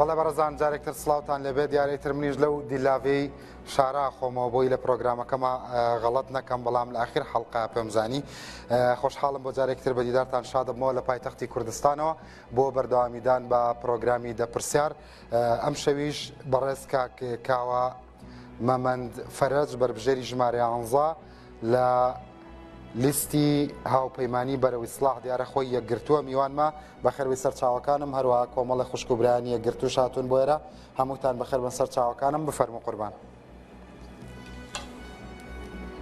بەڵێ بەڕێزان جارێکتر سڵاوتان لێبێ دیارە ئیتر منیش لەو دیلاڤەی شارا خۆمەوە بۆی لە پرۆگرامەکەما غەڵەت نەکەم بەڵام لە ئاخیر حەڵقە پێم زانی خۆشحاڵم بۆ جارێکتر بە دیدارتان شادەبمەوە لە پایتەختی کوردستانەوە بۆ بەردەوامیدان بە پرۆگرامی دە پرسیار ئەم شەویش بەڕێز کاک کاوە مەمەند فەرەج بەربژێری ژمارە یانزە لە لیستی هاوپەیمانی بەرەو ئیسلاح دیارە خۆی یەکگرتووە میوانمە بەخێربێی سەرچاوەکانم هەروەها کۆمەڵی خوشک و برایانی یەکگرتووش هاتوون بۆ ئێرە هەمووتان بەخێر بن سەرچاوەکانم بفەرموو قوربان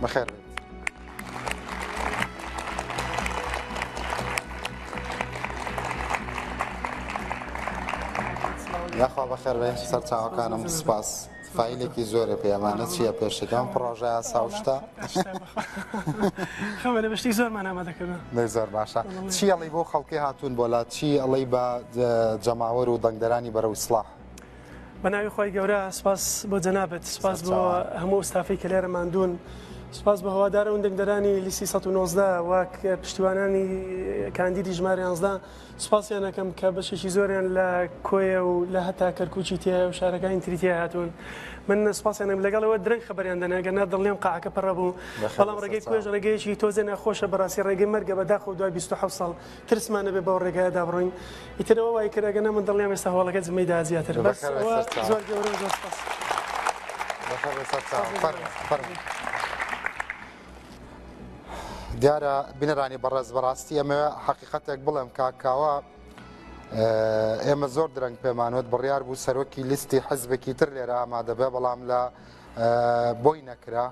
بەخێر بێت. یاخوا بەخێر بێ سەرچاوەکانم سپاس. فایلێکی زۆرە پێ ئەمانە چییە پێشەکە ئەم پڕۆژە یاسا و شتە خەمەلە بە شتی زۆرمان ئامادە کردووە. دەی زۆر باشە چی ئەڵێی بۆ خەڵکی هاتوون بۆ لا چی ئەڵێی بە جەماوەر و دەنگدەرانی بەرەو ئیسڵاح؟ بە ناوی خوای گەورە سپاس بۆ جەنابت سپاس بۆ هەموو ستافەی کە لێرە ماندوون سپاس بۆ هەوادارە و دەنگدەرانی لیستی 119 وەک پشتیوانانی کاندیدی ژمارە 11 سوپاسیان ئەکەم کە بەشێکی زۆریان لە کۆیە و لە هەتا کەرکوکی تیایە و شارەکانی تری تیا هاتوون من سوپاسیان ئەکەم لەگەڵ ئەوە درەنگ خەبەریان دەنا گەر نا دڵنیام قاعەکە پڕە بوو بەڵام ڕێگەی کۆیەش ڕێگەیەکی تۆزێ ناخۆشە بەڕاستی ڕێگەی مەرگە بەداخەوە دوای 27 ساڵ ترسمان نەبێ بەو ڕێگایەدا بڕۆین ئیتر ئەوە وای کرد ئەگەر نا من دڵنیام ئێستا هۆڵەکە جمەی دا زیاتر بەس ئەوە زۆر گەورە و زۆر سوپاس. بەخێر سەرچاوە فەرموو فەرموو. دیارە بینەرانی بەڕێز بەڕاستی ئەمەوێ حەقیقەتێک بڵێم کاک کاوە ئێمە زۆر درەنگ پێمانوت بڕیار بوو سەرۆکی لیستی حزبێکی تر لێرە ئامادە بێ بەڵام لە بۆی نەکرا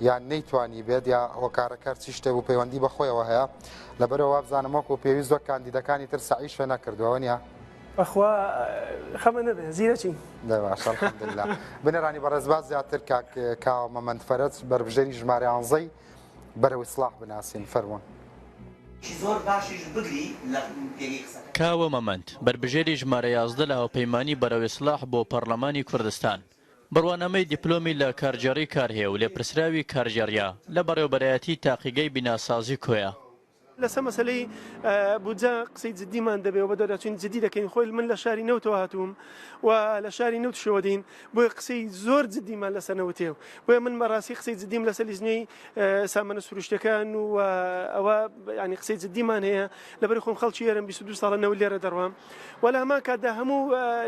یان نەیتوانی بێت یا هۆکارەکە چی شتێ بوو پەیوەندی بە خۆیەوە هەیە لەبەرەوە وابزانم وەکو پێویست وەک کاندیدەکانی تر سەعیش پێ نەکردووە نیە بەخوا خەمە نەبێ زیرەکین. دەی باشە الحمدللە. بینەرانی بەڕێز با زیاتر کاک کاوە مەمەند فەرەج بەربژێری ژمارە یانزەی بەرەو ئیسڵاح بناسین فەرموون. زۆر باشیش بگری لە پێگەی قسەکە. کاوە مەمەند، بەربژێری ژمارە 11 لە هاوپەیمانی بەرەو ئیسڵاح بۆ پەڕلەمانی کوردستان، بڕوانامەی دیپلۆمی لە کارگێڕی کار هەیە و لێپرسراوی کارگێڕییە لە بەڕێوەبەرایەتی تاقیگەی بیناسازی کۆیە. لەسەر مەسەلەی بودجە قسەی جدیمان دەبێ و بەدواداچوونی جدی دەکەین، خۆی من لە شاری نەوتەوە هاتووم و لە شاری نەوتیشەوە دێین، بۆیە قسەی زۆر جدیمان لەسەر نەوت هەیە و بۆیە من بەڕاستی قسەی جدیم لەسەر لیژنەی سامانە سروشتیەکان و ئەوە یانی قسەی جدیمان هەیە، لەبەر خۆم خەڵکی ئێرەم 22 ساڵە نەوت لێرە دەڕوام و لە هەمان کاتدا هەموو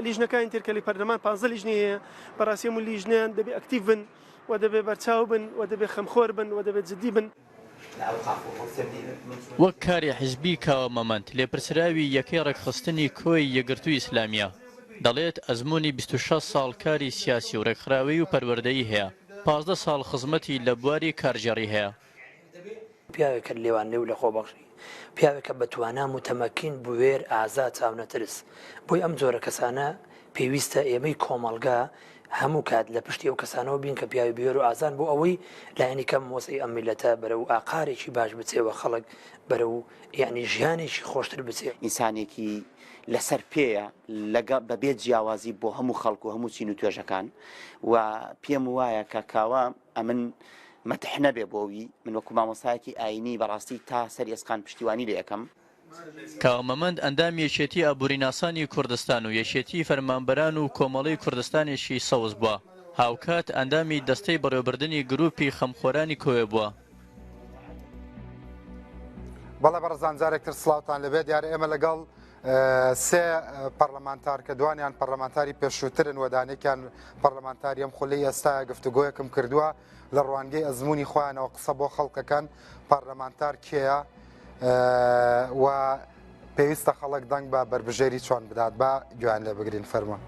لیژنەکانی تر کە لە پەرلەمان 15 لیژنەی هەیە بەڕاستی هەموو لیژنەیان دەبێ ئەکتیڤ بن و دەبێ بەرچاو بن و دەبێ خەمخۆر بن و دەبێ جدی بن. وەک کاری حیزبی کاوە مەمەند لێپرسراوی یەکەی ڕێکخستنی کۆی یەکگرتووی ئیسلامییە، دەڵێت ئەزموونی 26 ساڵ کاری سیاسی و ڕێکخراوەیی و پەروەردەیی هەیە، 15 ساڵ خزمەتی لە بواری کارگێڕی هەیە. پیاوێکە لێوانلێو لەخۆبەخشی، پیاوێکە بە توانا، موتەمەکین، بوێر، ئازا، چاونەترس. بۆیە ئەم جۆرە کەسانە پێویستە ئێمەی کۆمەڵگا هەموو کات لە پشتی ئەو کەسانەوە بین کە پیاوی بوێر و ئازان بۆ ئەوەی لایەنی کەم وەزعی ئەم میللەتە بەرەو ئاقارێکی باش بچێ و خەڵک بەرەو یانی ژیانێکی خۆشتر بچێ. ئینسانێکی لەسەر پێیە لەگەڵ بەبێ جیاوازی بۆ هەموو خەڵک و هەموو چین و توێژەکان و پێم وایە کە کاوە ئەمن مەدح نەبێ بۆ وی من وەکو مامۆستایەکی ئاینی بەڕاستی تا سەر ئێسقان پشتیوانی لێ ئەکەم. کاوە مەمەند ئەندامی یەکێتی ئابووریناسانی کوردستان و یەکێتیی فەرمانبەران و کۆمەڵەی کوردستانێکی سەوز بووە، هاوکات ئەندامی دەستەی بەڕێوەبردنی گرووپی خەمخۆرانی کۆیە بووە. بەڵێ بەڕێزان جارێکتر سڵاوتان لەبێ دیارە ئێمە لەگەڵ سێ پەرلەمانتار کە دوانیان پەرلەمانتاری پێشووترن و دانێکیان پەرلەمانتاری ئەم خولەی ئێستایە گفتوگۆیەکم کردووە لە ڕوانگەی ئەزموونی خۆیانەوە قسە بۆ خەڵکەکەن پەرلەمانتار کێیە و پێویستە خەڵک دەنگ بە بەربژێری چۆن بدات با گوێیان لێ بگرین فەرموون.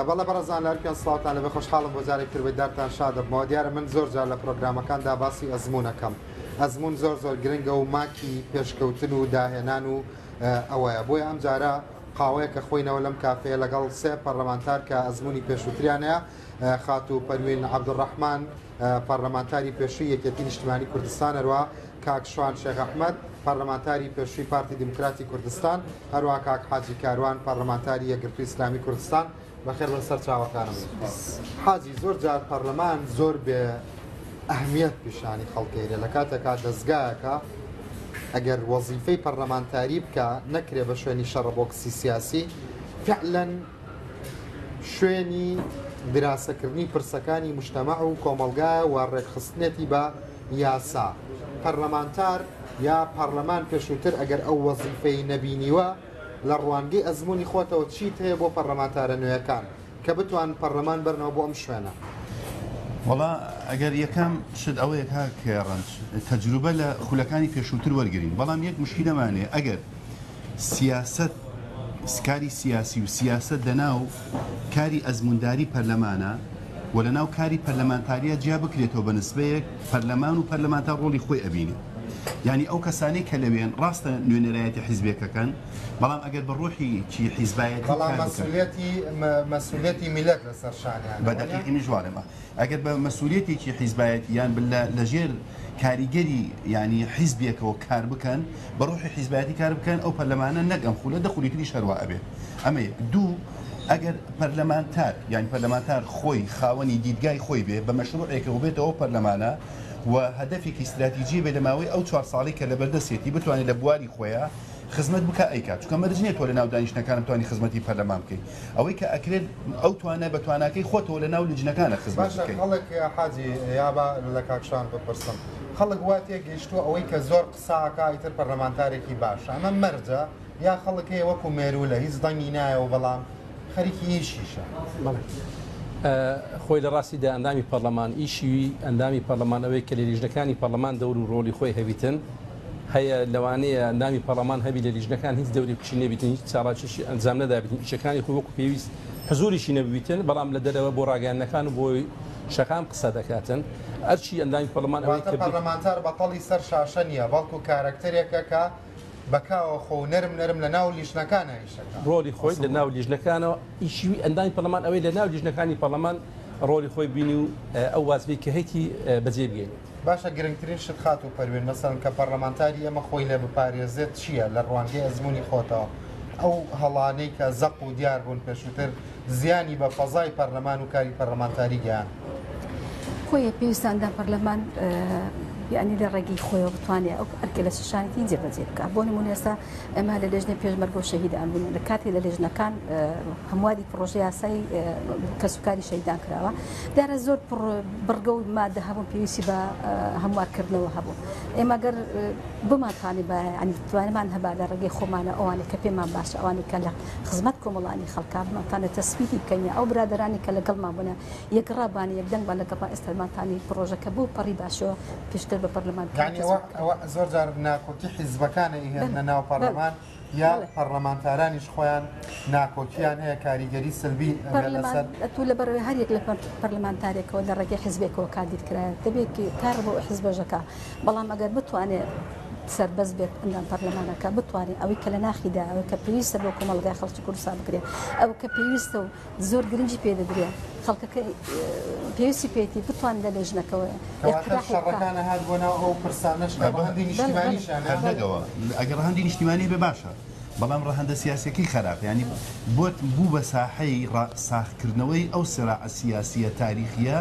بەڵێ بەڕێزان لە هەرکوێن سڵاوتان لەبێ خۆشحاڵم بۆ جارێک تر بەدارتان شادەبمەوە دیارە من زۆر جار لە پرۆگرامەکاندا باسی ئەزموونەکەم ئەزموون زۆر زۆر گرنگە و ماکی پێشکەوتن و داهێنان و ئەوەیە بۆیە ئەم جارە قاوەیە کە خۆینەوە لەم کافەیە لەگەڵ سێ پەرلەمانتار کە ئەزموونی پێشووتریان هەیە خاتوو پەروین عەبدولڕەحمان پەرلەمانتاری پێشووی یەکێتی نیشتمانی کوردستان هەروە کاک شوان شێخ ئەحمەد پەرلەمانتاری پێشووی پارتی دیموکراتی کوردستان هەروە کاک حاجی کاروان پەرلەمانتاری یەکگرتووی ئیسلامی کوردستان بەخێر بن سەر چاوەکانم. حاجی زۆر جار پەرلەمان زۆر بێ ئەهمیەت پیشانی خەڵکەیرێ لە کاتێکا دەزگایەکە. ئەگەر وەزیفەی پەرلەمانتاری بکا نەکرێ بە شوێنی شەڕەبۆکسی سیاسی فعلەن شوێنی دراسەکردنی پرسەکانی مجتەمەع و کۆمەڵگایە و ڕێکخستنێتی بە یاسا. پەرلەمانتار یا پەرلەمان پێشووتر ئەگەر ئەو وەزیفەی نەبینیوە لە ڕوانگەی ئەزموونی خۆتەوە چیت هەیە بۆ پەرلەمانتارە نوێیەکان کە بتوانن پەرلەمان بەرنەوە بۆ ئەم شوێنە؟ وەڵا ئەگەر یەکەم شت ئەوەیە کاک ڕەنج تەجروبە لە خولەکانی پێشووتر وەرگرین بەڵام یەک مشکیلەمان هەیە ئەگەر سیاسەت کاری سیاسی و سیاسەت لەناو کاری ئەزمونداری پەرلەمانە و لەناو کاری پەرلەمانتاریا جیا بکرێتەوە بە نسبەیەک پەرلەمان و پەرلەمانتار ڕۆڵی خۆی ئەبینێ یانی ئەو کەسانەی کە لەوێن ڕاستە نوێنەرایەتی حیزبێکەکەن بەڵام ئەگەر بە ڕۆحی چی حیزبایەتی بەڵام کار بکەن مەسئولیەتی مەسئولیەتی میللەت لەسەر شانیانە بە وەنیە؟ دەقیقی منیش وا ئەڵێم ئەگەر بە مەسئولیەتێکی حیزبایەتی یان لە لەژێر کاریگەری یانی حیزبێکەوە کار بکەن بە ڕۆحی حیزبایەتی کار بکەن ئەو پەرلەمانە نەک ئەم خولە دە خولی تریش هەروا ئەبێ ئەمە یەک دوو ئەگەر پەرلەمانتار یانی پەرلەمانتار خۆی خاوەنی دیدگای خۆی بێ بە مەشروعێکەوە بێتەوە پەرلەمانە و هەدەفێکی ستراتیجی بێ لە ماوەی ئەو چوار ساڵەی کە لەبەردەستێتی بتوانێت لە بواری خۆیا خزمەت بکا ئەیکات چونکە مەرج نیە تۆ لەناو دانیشتنەکان بتوانی خزمەتی پەرلەمان بکەی ئەوەی کە ئەکرێت ئەو توانە بە تواناکەی خۆتەوە لەناو لجنەکانە خزمەت باشە بکەی. خەڵک حاجی یا با لە کاک شوان بپرسم خەڵک وا تێگەیشتووە ئەوەی کە زۆر قسە ئەکا ئیتر پەرلەمانتارێکی باشە ئەمە مەرجە یا خەڵک هەیە وەکو مێروولە هیچ دەنگی نایەوە بەڵام خەریکی ئیشیشە؟ بەڵێ خۆی لە ڕاستیدا ئەندامی پەڕلەمان ئیشی ئەندامی پەڕلەمان ئەوەیە کە لە لیژنەکانی پەڕلەمان دەور و ڕۆڵی خۆی هەبیتن هەیە لەوانەیە ئەندامی پەڕلەمان هەبی لە لیژنەکان هیچ دەورێکیشی نەبیتن هیچ چاڵاکیشی ئەنجام نەدابیتن ئیشەکانی خۆی وەکو پێویست حزوریشی نەبویتن بەڵام لە دەرەوە بۆ ڕاگەیاندنەکان و بۆ شەقام قسە دەکاتن ئەرکی ئەندامی پەڕلەمان ئەوەیە واتە کە پەرلەمانتار بەتەڵی سەر شاشە نییە بەڵکو کارەکتەرێکە کە بە کاوە خۆ و نەرم نەرم لە ناو لیژنەکانا ئیشەکا. ڕۆڵی خۆی لە ناو لیژنەکانەوە ئیشی ئەندامی پەرلەمان ئەوەی لە ناو لیژنەکانی پەرلەمان ڕۆڵی خۆی بینی و ئەو وازبەی کە هەیتی بەجێ بگەینێت. باشە گرنگترین شت خاتوو پەروین مەسەلەن کە پەرلەمانتاری ئێمە خۆی لێ بپارێزێت چییە لە ڕوانگەی ئەزموونی خۆتەوە ئەو هەڵانەی کە زەق و دیار بوون پێشووتر زیانی بە فەزای پەرلەمان و کاری پەرلەمانتاری گەیاند؟ خۆیە پێویستە ئەندام پەرلەمان یعنی لە ڕێگەی خۆیەوە بتوانێت ئەو ئەرکە لە شانێتی جێبەجێ بکات بۆ نمونە ئێستا ئێمە لە لێژنەی پێشمەرگە و شەهیدان بوون لە کاتێک لە لێژنەکان هەمواری پڕۆژە یاسای کەسوکاری شەهیدان کراوە دیارە زۆر بڕگە و مادە هەبوون پێویستی بە هەموارکردنەوە هەبوو ئێمە گەر بمانتوانی بە ینی توانمان هەبا لە ڕێگەی خۆمانە ئەوانەی کە پێمان باشە ئەوانەی کە لە خزمەت کۆمەڵانی خەڵکا بمانتوانێت تەسویدی بکەین ئەو برادەرانی کە لەگەڵمان بوونە یەکڕابان یەکدەنگ بان لەگەڵمان ئێستامانتانی پڕۆژەکە بۆ پەڕی باشەوە پێشکەش بە پەرلەمان بکەین یانی ئەوە ئەوە زۆر جار ناکۆکی حیزبەکانە ئیهێننە ناو پەرلەمان یا پەرلەمانتارانیش خۆیان ناکۆکیان هەیە کاریگەری سلبی ئەبێت لەسەر ئەتوو لەبەرئەوەی هەر یەک لە پەرلەمانتارێکەوە لە ڕێگەی حیزبێکەوە کاندید کرایە دەبێت کار بۆ حیزبەژەکە بەڵام ئەگەر بتوانێت سەربەست بێت ئەندام پەرلەمانەکە بتوانێت ئەوەی کە لە ناخیدا ئەوەی کە پێویستە بۆ کۆمەڵگای خەڵکی کوردستان بکرێت ئەو کە پێویستە و زۆر گرنگی پێ دەدرێ خەڵکەکە پێویستی پێێتی بتوان لە لێژنەکەوە کەواتە شەڕەکان هات بۆ ناو ئەو پرسانەش کە ڕەهەندی نیشتیمانیشیان هەر نەگەوە ئەگەر ڕەهەندی نیشتیمانی بێ باشە بەڵام ڕەهەندە سیاسیەکەی خەراپە یانی بۆت بوو بە ساحەی ساغکردنەوەی ئەو سراعە سیاسیە تاریخیە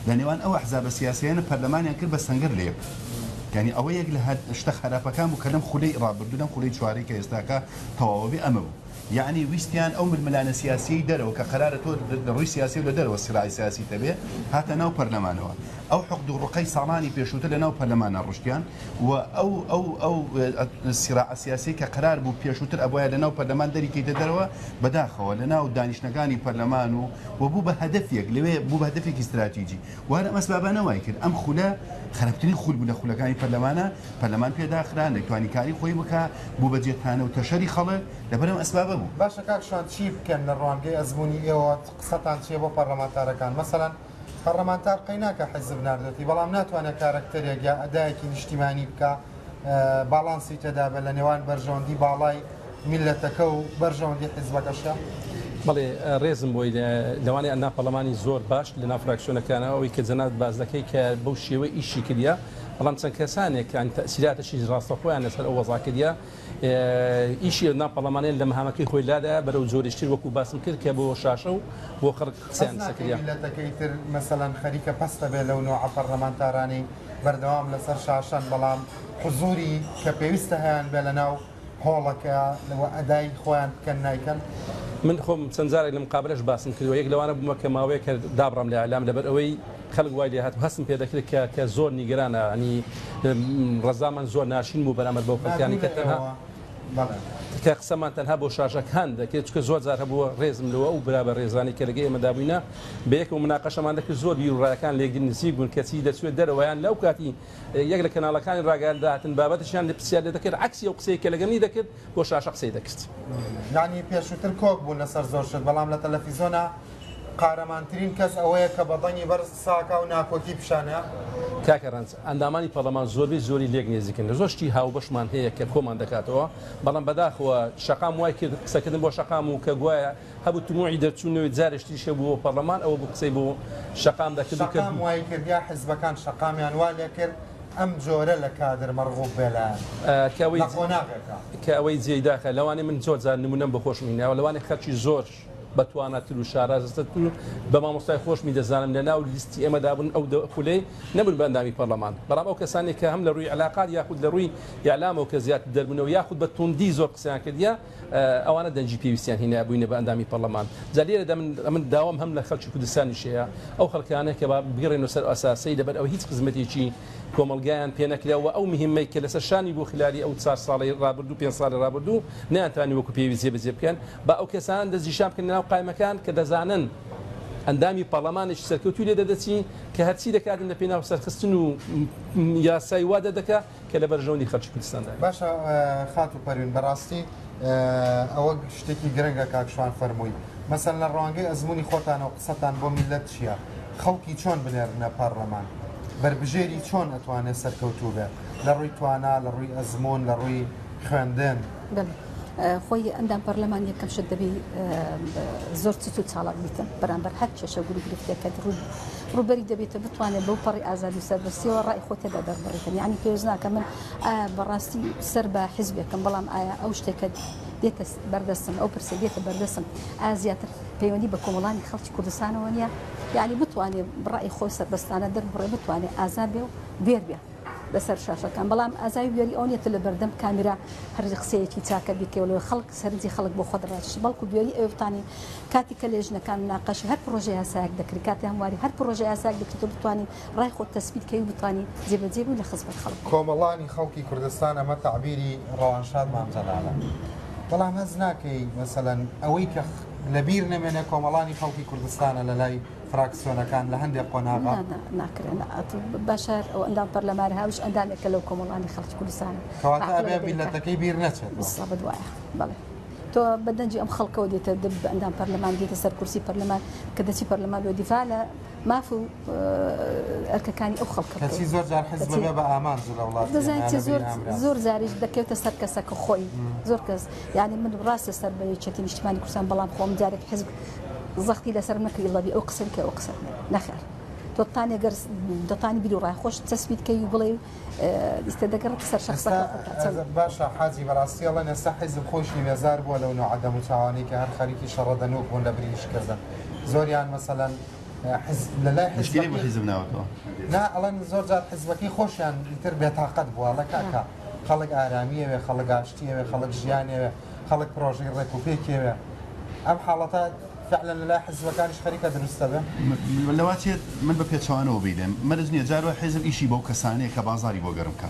لە نێوان ئەو ئەحزابە سیاسیانە پەرلەمانیان کرد بە سەنگەر لە یەک یانی ئەوە یەک لە شتە خەراپەکان بوو کە لەم خولەی ڕابردوو لەم خولەی چوارەی کە ئێستاکە تەواوە بێ ئەمە بوو یەعنی ویستیان ئەو ململانێ سیاسیەی دەرەوە کە قەرارە تۆ لە ڕووی سیاسیەوە لە دەرەوە سیراعی سیاسیت هەبێ هاتە ناو پەرلەمانەوە. ئەو حقد و ڕقەی ساڵانی پێشووتر لە ناو پەرلەمانا ڕشتیان و ئەو ئەو ئەو سیراعە سیاسیەی کە قەرار بوو پێشووتر ئەبوایە لە ناو پەرلەمان دەریکەیتە دەرەوە بەداخەوە لە ناو دانیشتنەکانی پەرلەمان و و بوو بە هەدەفێک لەوێ بوو بە هەدەفێکی ستراتیجی و هەر ئەم ئەسبابانە وای کرد ئەم خولە خراپترین خول بوو لە خولەکانی پەرلەمانە پەرلەمان پێ داخرا نەیتوانی کاری خۆی بکا بوو بە جێ تانە و تەشەری خەڵک لەبەر ئەم ئەسبابە بوو. باشە کاک شوان چی بکەن لە ڕوانگەی ئەزموونی ئێوە قسەتان چیە بۆ پەرلەمانتارەکان مەسەلەن پەرلەمانتار قەیناکە حیزب ناردۆتی بەڵام ناتوانێت کارەکتەرێک یا ئەدایەکی نیشتیمانی بکا باڵانسی تێدا بێت لە نێوان بەرژەوەندی باڵای میللەتەکە و بەرژەوەندی حیزبەکەشە؟ بەڵێ ڕێزم بۆی لەوانەیە ئەندام پەرلەمانی زۆر باش لە ناو فراکسیۆنەکانە ئەوەی کە جەنابت باس دەکەی کە بەو شێوەی ئیشی کردیە بەڵام چەند کەسانێک یانی تەئسیراتەشی ڕاستەوخۆیان لەسەر ئەو وەزع کردیە ئیشی ئەندام پەرلەمانیان لە مەهامەکەی خۆی لادایە بەرەو جۆریشتر وەکو باسم کرد کە بۆ شاشە و بۆ خەڵک هەست قسەیان لەسەر ناکەی کردیە. میللەتەکەی تر مەسەلەن خەریکە پەست ئەبێ لەو نەوعە پەرلەمانتارانەی. بەردەوام لەسەر شاشەن بەڵام حزوری کە پێویستە هەیان بێ لەناو هۆڵەکە و ئەدای خۆیان بکەن نایکەن؟ من خۆم چەند جارێک لە مقابلەش باسم کردووە یەک لەوانە بوومە کە ماوەیەک هەر دابڕام لە ئیعلام لەبەر ئەوەی خەڵک وای لێهات و هەستم پێ دەکرد کە کە زۆر نیگەرانە ینی ڕەزامەند زۆر ناشین بوو بەرامبەر بەو خەڵکانی کە تەنها کە قسەمان تەنها بۆ شاشەکان دەکرێت چونکە زۆر جار هەبووە ڕێزم لەوە ئەو برا بە ڕێزانی کە لەگە ئێمەدا بووینە بەیەکەوە مناقەشەمان دەکرد زۆر بیر و ڕایەکان لێکدی نزیک بوون کەچی دەچوێت دەرەوەیان لەو کاتی یەک لە کەناڵەکانی ڕاگەیاندن داهاتن بابەتێکیان لێ پرسیار لێ دەکرد عەکسی ئەو قسەی کە لەگەڵ منی دەکرد بۆ شاشە قسەی دەکرد. یانی پێشووتر کۆک بوون لەسەر زۆر شت بەڵام لە تەلەفیزۆنا قارەمانترین کەس ئەوەیە کە بە دەنگی بەرز قسە ئەکا و ناکۆکی پیشانە. کاکە ڕەنج، ئەندامانی پەڕلەمان زۆربەی زۆری لێک نێزیکن، زۆر شتی هاوبەشمان هەیە کە کۆمان دەکاتەوە، بەڵام بەداخەوە شەقام وای کرد قسەکردن بۆ شەقام و کە گوایە هەبوو تموحی دەرچوونەوەی جارێکی تریش هەبوو بۆ پەڕلەمان ئەوە بوو قسەی بۆ شەقام دەکرد و کە. شەقام وای کرد یا حزبەکان شەقامیان وا لێکرد ئەم جۆرە لە کادر مەرغوب بێ لایان کە ئەوەی لە قۆناغێکا. کە ئەوەی جێی داخە لەوانەیە من زۆر جار نموونەم بۆ خۆشم هیناوە لەوانەیە خەڵکی زۆر بەتواناتر و شارەزاتر و بە مامۆستای خۆشمی دەزانم لە ناو لیستی ئێمەدا بوون ئەو خولەی نەبوون بە ئەندامی پەڕلەمان بەڵام ئەو کەسانەی کە هەم لە ڕووی عەلاقات یاخود لە ڕووی ئیعلامەوە کە زیاتر دەربوونەوە یاخود بە توندی زۆر قسەیان کردیە ئەوانە دەنگی پێویستیان هینا بووینە بە ئەندامی پەڕلەمان. جا لێرەدا من ئەمن داوام هەم لە خەڵکی کوردستانیش هەیە ئەو خەڵکانە کە با بگەڕێنەوە سەر ئەساسەی لەبەر ئەوە هیچ خزمەتێکی کۆمەڵگایان پێ نەکرا و ئەو مهمەی کە لەسەر شانی بوو خلالی ئەو چار ساڵەی ڕابردوو پێنج ساڵی ڕابردوو نەیانتوانی وەکو پێویست جێبەجێ بکەن با ئەو کەسانە دەستنیشان بکەن لەناو قایمەکان کە دەزانن ئەندامی پەڕلەمانێکی سەرکەوتووی لێ دەردەچی کە هەرچی دەکاتن لە پێناو سەرخستن و یاسای وا دەردەکا کە لە بەرژەوەندی خەڵکی کوردستاندا بێت. باشە خاتوو پەروین بەڕاستی ئەوە شتێکی گرنگە کاک شوان فەرمووی مەسەلەن لە ڕوانگەی ئەزموونی خۆتانەوە قسەتان بۆ میللەت چییە؟ خەڵکی چۆن بنێرنە پەڕلەمان؟ بەربژێری چۆن ئەتوانێ سەرکەوتوو بێ لە ڕووی توانا لە ڕووی ئەزموون لە ڕووی خوێندن؟ بەڵێ خۆی ئەندام پەرلەمان یەکەم شت دەبی زۆر چست و چاڵاک بیتن بەرامبەر هەر کێشە گرو گرفتێک کە ڕوو ڕووبەری دەبێتە بتوانێت بەو پەڕی ئازادی و سەربەستیەوە ڕای خۆی تێدا دەربڕیتن یعنی پێویست ناکە من ئایا بەڕاستی سەر بە حیزبێکم بەڵام ئایا ئەو شتێکە دێتە بەردەستم ئەو پرسە دێتە بەردەستم ئایا زیاتر پەیوەندی بە کۆمەڵانی خەڵکی کوردستانەوە نییە یعنی بتوانێت ڕای خۆی سەربەستانە دەربڕێ بتوانێت ئازاد بێ و بێر بێ لەسەر شاشەکان بەڵام ئازای بوێری ئەوە نیە تۆ لە بەردەم کامیرا هەر قسەیەکی چاکە بیکەی و خەڵک سەرنجی خەڵک بۆ خۆت ڕاکێشی بەڵکو بوێری ئەوە بتانی کاتی کە لێژنەکان مناقەشی هەر پڕۆژە یاسایەک دەکرێت کاتی هەمواری هەر پڕۆژە یاسایەک دەکرێت تۆ بتوانی ڕای خۆت تەسبیت کەی و بتوانی جێبەجێ بوو لە خزمەت خەڵک. کۆمەڵانی خەڵکی کوردستان ئەمە تەعبیری ڕەوانشاد مام جەلالە بەڵام هەست ناکەی مەسەلەن ئەوەی کە لەبیر نەمێنێ کۆمەڵانی خەڵکی کوردستانە لەلای فراکسیۆنەکان لە هەندێک قۆناغا؟ نا نا ناکرێ نا ئەتو بەشەر ئەو ئەندام پەرلەمانە هاویش ئەندامێکە لەو کۆمەڵانی خەڵکی کوردستانە کەواتە عەقڵە ئەبێ لەبەری کە میللەتەکەی بیر نەچێتەوە. بالضبط وایە بەڵێ تۆ بە دەنگی ئەم خەڵکەوە دێتە دەبی بە ئەندام پەرلەمان دێتە سەر کورسی پەرلەمان کە دەچی پەرلەمان لۆ دیفاع لە ماف و ئەرکەکانی ئەو خەڵکە کەچی بکەی زۆر جار حیزب کەچی بەبێ بە ئامانج لە وڵاتی دەزانی ئێمە چی لە بری زۆر ئامراز. زۆر جاریش دەکەوێتە سەر کەسەکە خۆی زۆر کەس یانی من ڕاستە سەر بە یەکێتی نیشتیمانی کوردستان بەڵام خۆم جارێک حیزب زەختی لەسەرم نەکرد ئیڵا بی ئەو قسە بکەی ئەو قسە بکەی نەخێر تۆ تانێ گەر دەتانی بیر و ڕای خۆشت تەسبیت کەی و بڵێ ئیستە دەگەڕێتە سەر شەخسەکە خۆت تا چەند باشە حاجی بەڕاستی ئەڵێن ئێستا حیزب خۆیشی بێزار بووە لەو نوعە دەموچاوانەی کە هەر خەریکی شەڕە دەنووک بوون لە بری ئیشکردن زۆریان مەسەلەن حیزب لەلای مشکلەی بۆ حیزبەکەی حیزب ناوەتەوە. نا ئەڵێن زۆر جار حیزبەکەی خۆشیان ئیتر بێتاقەت بووە ئەڵێ کاکە خەڵک ئارامیەوێ خەڵک ئاشتیەوێ خەڵک ژیانەوێ خەڵک پرۆژەی ڕێک و پێکیەوێ ئەم حاڵەتە فعلا لەلای حزبەکانیش خەریکە دروست دەبێ؟ لەواچێت من بە پێچەوانەوە بیلێم مەرج نیە جار وایە حیزب ئیشی بەو کەسانەیە کە بازاری بۆ گەرم کا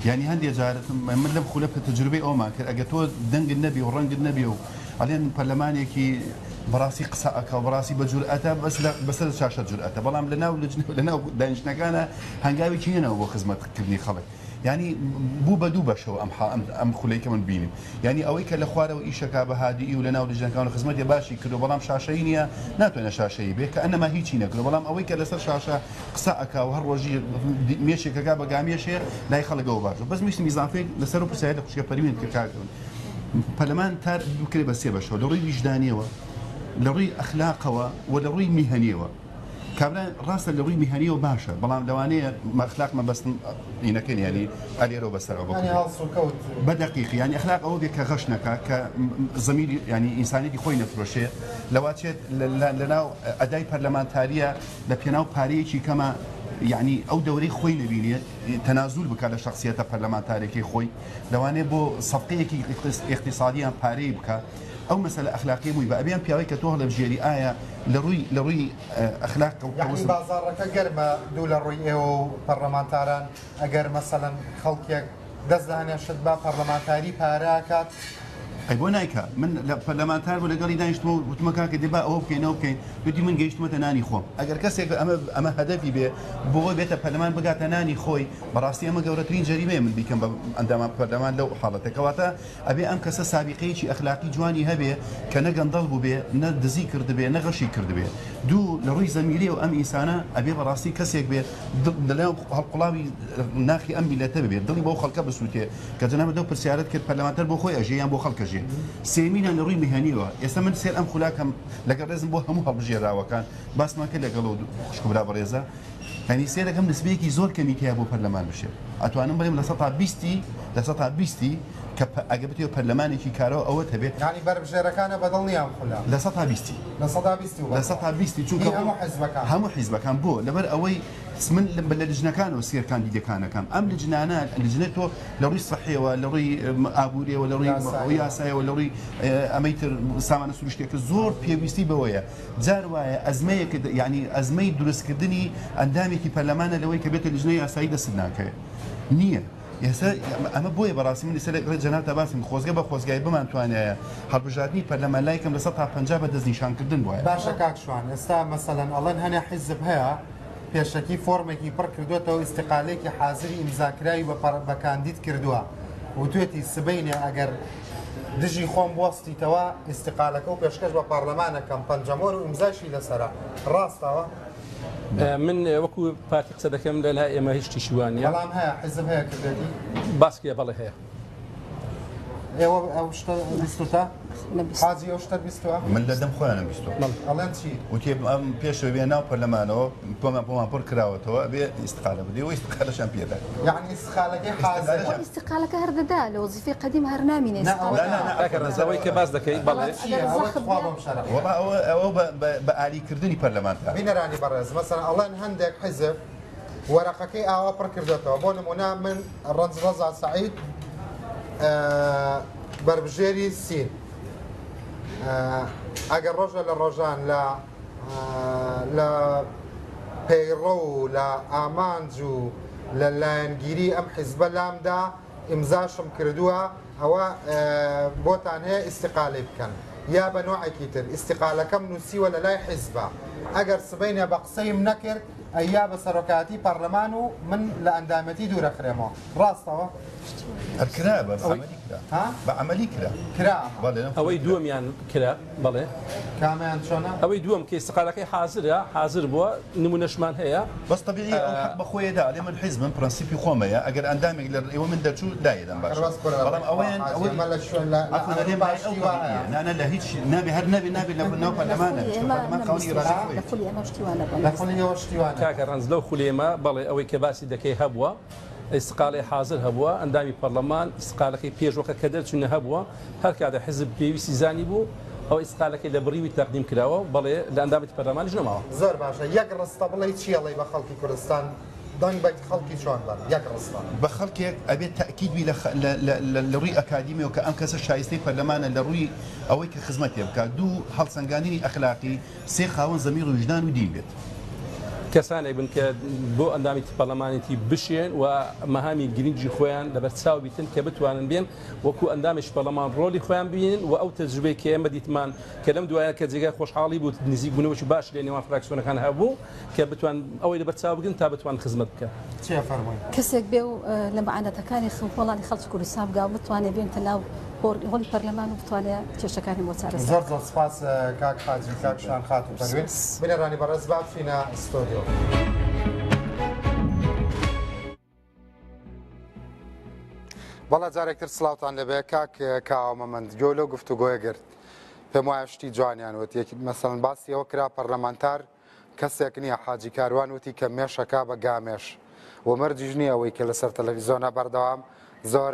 یانی هەندێ جار من لەم خولە تەجروبەی ئەومان کرد ئەگەر تۆ دەنگت نەبێ و ڕەنگت نەبێ و ئەڵێن پەرلەمانێکی بەڕاستی قسە ئەکا و بەڕاستی بە جورئەتە بەس لە بەسەر شاشە جورئەتە بەڵام لە ناو لجنە لە ناو دانیشتنەکانە هەنگاوێکی نەناوە بۆ خزمەتکردنی خەڵک یانی بوو بە دوو بەشەوە ئەم حا ئەم خولەی کە من بینیم یانی ئەوەی کە لە خوارەوە ئیشەکا بە هادیی و لە ناو لیژنەکان و خزمەتی باشی کردوە بەڵام شاشەیی نیە ناتوانێ شاشەیی بێ کە ئەنەما هیچی نەکردوە بەڵام ئەوەی کە لەسەر شاشە قسە ئەکا و هەر ڕۆژی مێشێک ئەکا بە گامێشێ لای خەڵک ئەوە باشە بەس ویستم ئیزافەیەک لەسەر ئەو پرسیارە لە خوشکە پەروین کرد کاک پەرلەمان تار بکرێ بە سێ بەشەوە لە ڕووی ویژدانیەوە لە ڕووی ئەخلاقەوە و لە ڕووی میهەنیەوە کابرا ڕاستە لە ڕووی میهەنیەوە باشە بەڵام لەوانەیە ئەخلاق مەبەستم ئینەکەن یانی ئەلێرەوە بەسەرەوە بە یانی هەڵسوکەوت بە دەقیقی یانی ئەخلاق ئەوە بێ کە غەش نەکا کە زەمیری یانی ئینسانیەتی خۆی نەفرۆشێ لەواچێت لەناو ئەدای پەرلەمانتاریە لە پێناو پارەیەکی کەمە. یەعنی ئەو دەورەی خۆی نەبینێ تەنازول بکات لە شەخسیەتە پەرلەمانتارێکەی خۆی لەوانەیە بۆ سەفقەیەکی ئیقتیسادی یان پارەی بکا ئەو مەسەلە ئەخلاقیە موی بە ئەبێ ئەم پیاوەی کە تۆ هەڵەبژێری ئایا لە ڕووی لە ڕووی ئەخلاق یەعنی بازاڕەکە گەرمە دوو لە ڕووی ئێوە و پەرلەمانتاران ئەگەر مەسەلەن خەڵکێک دەست لە هەنێ شت با پەرلەمانتاری پارە ئەکات. ئەی بۆ نایکا؟ من لە پەرلەمانتار بوو لەگەڵی دانیشتمەوە وتمە کاکە دێ با ئەوە بکەین ئەوە بکەین وتی من گەیشتمەتە نانی خۆم ئەگەر کەسێک ئەمە ئەمە هەدەفی بێ بۆ ئەوەی بێتە پەرلەمان بگاتە نانی خۆی بەڕاستی ئەمە گەورەترین جەریمەیە من بیکەم بە ئەندامان پەرلەمان لەو حاڵەتە کەواتە ئەبێ ئەم کەسە سابیقەیەکی ئەخلاقی جوانی هەبێ کە نە گەندەڵ بووبێ نە دزی کردبێ نە غەشی کردبێ دوو لە ڕووی زەمیریەوە ئەم ئینسانە ئەبێ بەڕاستی کەسێک بێ لەناو هەڵقوڵاوی ناخی ئەم میللەتە ببێ دڵی بەو خەڵکە بسووتێ کە جەنابت لەو پرسیارەت کرد پەرلەمانتار بۆ خۆی ئەژێ یان بۆ خەڵک ئەژێ سێمینان لە ڕووی میهەنیەوە ئێستا من سێر ئەم خولاکەم لەگەڵ ڕێزم بۆ هەموو هەڵبژێراوەکان باسمان کرد لەگەڵ ئەو خوشک و برا بەڕێزە یانی سێرەکەم نسبەیەکی زۆر کەمی تیا بۆ پەرلەمان بشێ ئەتوانم بڵێم لە سەتا بیستی لە سەتا بیستی کە ئەگە بتەوێ پەرلەمانێکی کارەوە ئەوەت هەبێ یانی بەربژێرەکانە بەدڵ نییە ئەم خولە. لە سەتا بیستی. لە سەدا بیستی و لە سەتا بیستی چونکە هی هەموو حیزبەکان. هەموو حیزبەکان بۆ لەبەر ئەوەی من لە لجنەکانەوە سێر کاندیدەکانەکەم ئەم لجنانە لجنە تۆ لە ڕووی سەحیەوە لە ڕووی ئابووریەوە لە ڕووی یاسایەوە لە ڕووی ئەمەی تر سامانە سروشتیەکە زۆر پێویستی بەوەیە جار وایە ئەزمەیەک یعنی ئەزمەی دروستکردنی ئەندامێکی پەرلەمانە لەوەی کە بێتە لجنەی یاسایی دەست ناکەوێت نییە. ئێستا ئەمە بۆیە بەڕاستی من ئێستا لەگەڵ جەنابتا باسم خۆزگە بە خۆزگای بمانتوانایە هەڵبژاردنی پەرلەمان لای کەم 50% بە دەستنیشانکردن بوایە. باشە کاک شوان ئێستا مەسەلەن ئەڵێن هەنێ حیزب هەیە پێشەکی فۆرمێکی پڕ کردوێتەوە ئیستیقالەیەکی حازری ئیمزاکراوی بە بە کاندید کردووە وتوێتی سبەینێ ئەگەر دژی خۆم بوەستیتەوە ئیستیقالەکە و پێشکەش بە پارلەمانەکەم پەنجەمۆر و ئیمزاشی لەسەرە ڕاستەوە؟ من وەکو پارتی قسە دەکەم لە لای ئێمە هیچ شتێکی وا نییە. بەڵام هەیە حیزب هەیە کردێتی؟ باس کرێ بەڵێ هەیە. ئێوە ئەو شتە بیستوتە؟ حاجی ئەو شتە بیستوە؟ من لە دەم خۆیانم بیستوە. ئەڵێن چی؟ وتی ئەم پێشەوە بێ ناو پەرلەمانەوە پۆمان پۆمان پڕ کراوەتەوە ئەبێ ئیستقالە بدەی و ئیستقالەشیان پێ دا. یەعنی ئیستقالەکەی حازرە. خۆ ئیستقالەکە هەر دەدا لە وەزیفەی قەدیم هەر نامینێ نا ئەوە ئیستقالەکە. نا نا کاکە ڕەنج ئەوەی کە باس دەکەی بەڵێ. بەڵام چییە ئەگەر ئەوە زەخت تخوا بێ بۆم شەرح وەڵا ئەوە ئەوە بە بە بە ئالیکردنی پەرلەمانتار. بینەرانی بەڕێز مەسەلەن ئەڵێن هەندێک حیزب وەرەقەکەی ئاوا پڕ کردۆتەوە بۆ نمونە من ڕەنج ڕەزا سەعید بەربژێری سین ئەگەر ڕۆژە لە ڕۆژان لە لە پەیڕەو و لە ئامانج و لە لایەنگیری ئەم حیزبە لامدا ئیمزاشم کردووە ئەوە بۆتان هەیە ئیستیقالەی بکەن یا بە نۆعێکی تر ئیستیقالەکەم نووسیوە لە لای حیزبە ئەگەر سبەینێ بە قسەیم نەکرد ئەیا بە سەرۆکایەتی پەرلەمان و من لە ئەندامێتی دوورەخرێمەوە ڕاستەوە؟ هەر کرا بە عەمەلی کرا ها؟ بە عەمەلی کرا کرا ئەمە. بەڵێ لەم ئەوەی کرا. دووەمیان کرا بەڵێ. کامیان چۆنە؟ ئەوەی دووەم کە ئیستیقالەکەی حازرە حازر بووە نموونەشمان هەیە. بەس تەبیعیە ئەو حەق بە خۆیە دا ئەلێ من حیزبم پرەنسیپی خۆمەیە ئەگەر ئەندامێک لە ئێوە من دەرچوو لایەدەم باشە بەس کورە بەڵام ئەوەیان حاجی ئەوەی ئەمە لە شوێن لە لە عەفوەن ئەلێ ئەوروپا مای ئەو شتی وا تەبیعیە هەیە. نا نا لە هیچ نابێ هەر نابێ نابێ لە ناو لە پەرلەمان خولی نابێ چونکە ئێمە پەرلەمان خاوەنی نەمبیستووە ئیرادەی لە خۆیەتی. خولی ئێمە شتی وا نەبووە لە خولی ئێوە شتی وا نەبووە. کاکە ڕەنج لەو خولی ئێمە بەڵێ ئەوەی کە باسی دەکەی هەبووە ئیستقالەی حازر هەبووە ئەندامی پەرلەمان ئیستقالەکەی پێش وەخت کە دەرچوونە هەبووە هەر کاتێ حیزب پێویستی زانی بوو ئەوە ئیستقالەکەی لە بڕیوی تەقدیم کراوە بەڵێ لە ئەندامەتی پەرلەمانیش نەماوە. زۆر باشە یەک ڕستە بڵێی چی ئەڵێی بە خەڵکی کوردستان دەنگ بە خەڵکی چۆن بەن یەک ڕستە. بە خەڵکێک ئەبێت تەئکید بی لە لە ڕووی ئەکادیمیەوە کە ئەم کەسە شایستەی پەرلەمانە لە ڕووی ئەوەی کە خزمەتێ بکات دوو هەڵسەنگاندنی ئەخلاقی سێ خاوەن زەمیر و ویژدان و دین بێت. کەسانێک بن کە بۆ ئەندامێتی پەرلەمانێتی بشێن و مەهامی گرنگی خۆیان لەبەر چاو بیتن کە بتوانن بێن وەکو ئەندامێکی پەرلەمان ڕۆلی خۆیان ببینن و ئەو تەجروبەی کە ئێمە دیتمان کە لەم دوایە کە جێگای خۆشحاڵی بوو نزیک بوونەوەکی باش لە نێوان فراکسیۆنەکان هەبوو کە بتوان ئەوەی لەبەر چاو بگرن تا بتوان خزمەت بکەن. چی ئەفەرمووی؟ کەسێک بێ و لە مەعانەتەکانی خەوخۆڵانی خەڵکی کوردستان بگا و بتوانێ بێنتە ناو هۆڵی پەرلەمان و بتوانێ کێشەکانی بۆ چارەسەر زۆر زۆر سپاس کاک حاجی کاک شان خاتوو پەروین بینەرانی بەڕێز با بچینە ستۆدیۆ. بەڵێ جارێکتر سڵاوتان لەبێ کاک کاوە مەمەند گوێ لەو گفتوگۆیە گرت پێم وایە شتی جوانیان وت یەک مەسەڵەن باسی ئەوە کرا پەرلەمانتار کەسێک نییە حاجی کاروان وتی کە مێشەکە بە گامێش و مەرجیش نییە ئەوەی کە لەسەر تەلەڤیزیۆنە بەردەوام زۆر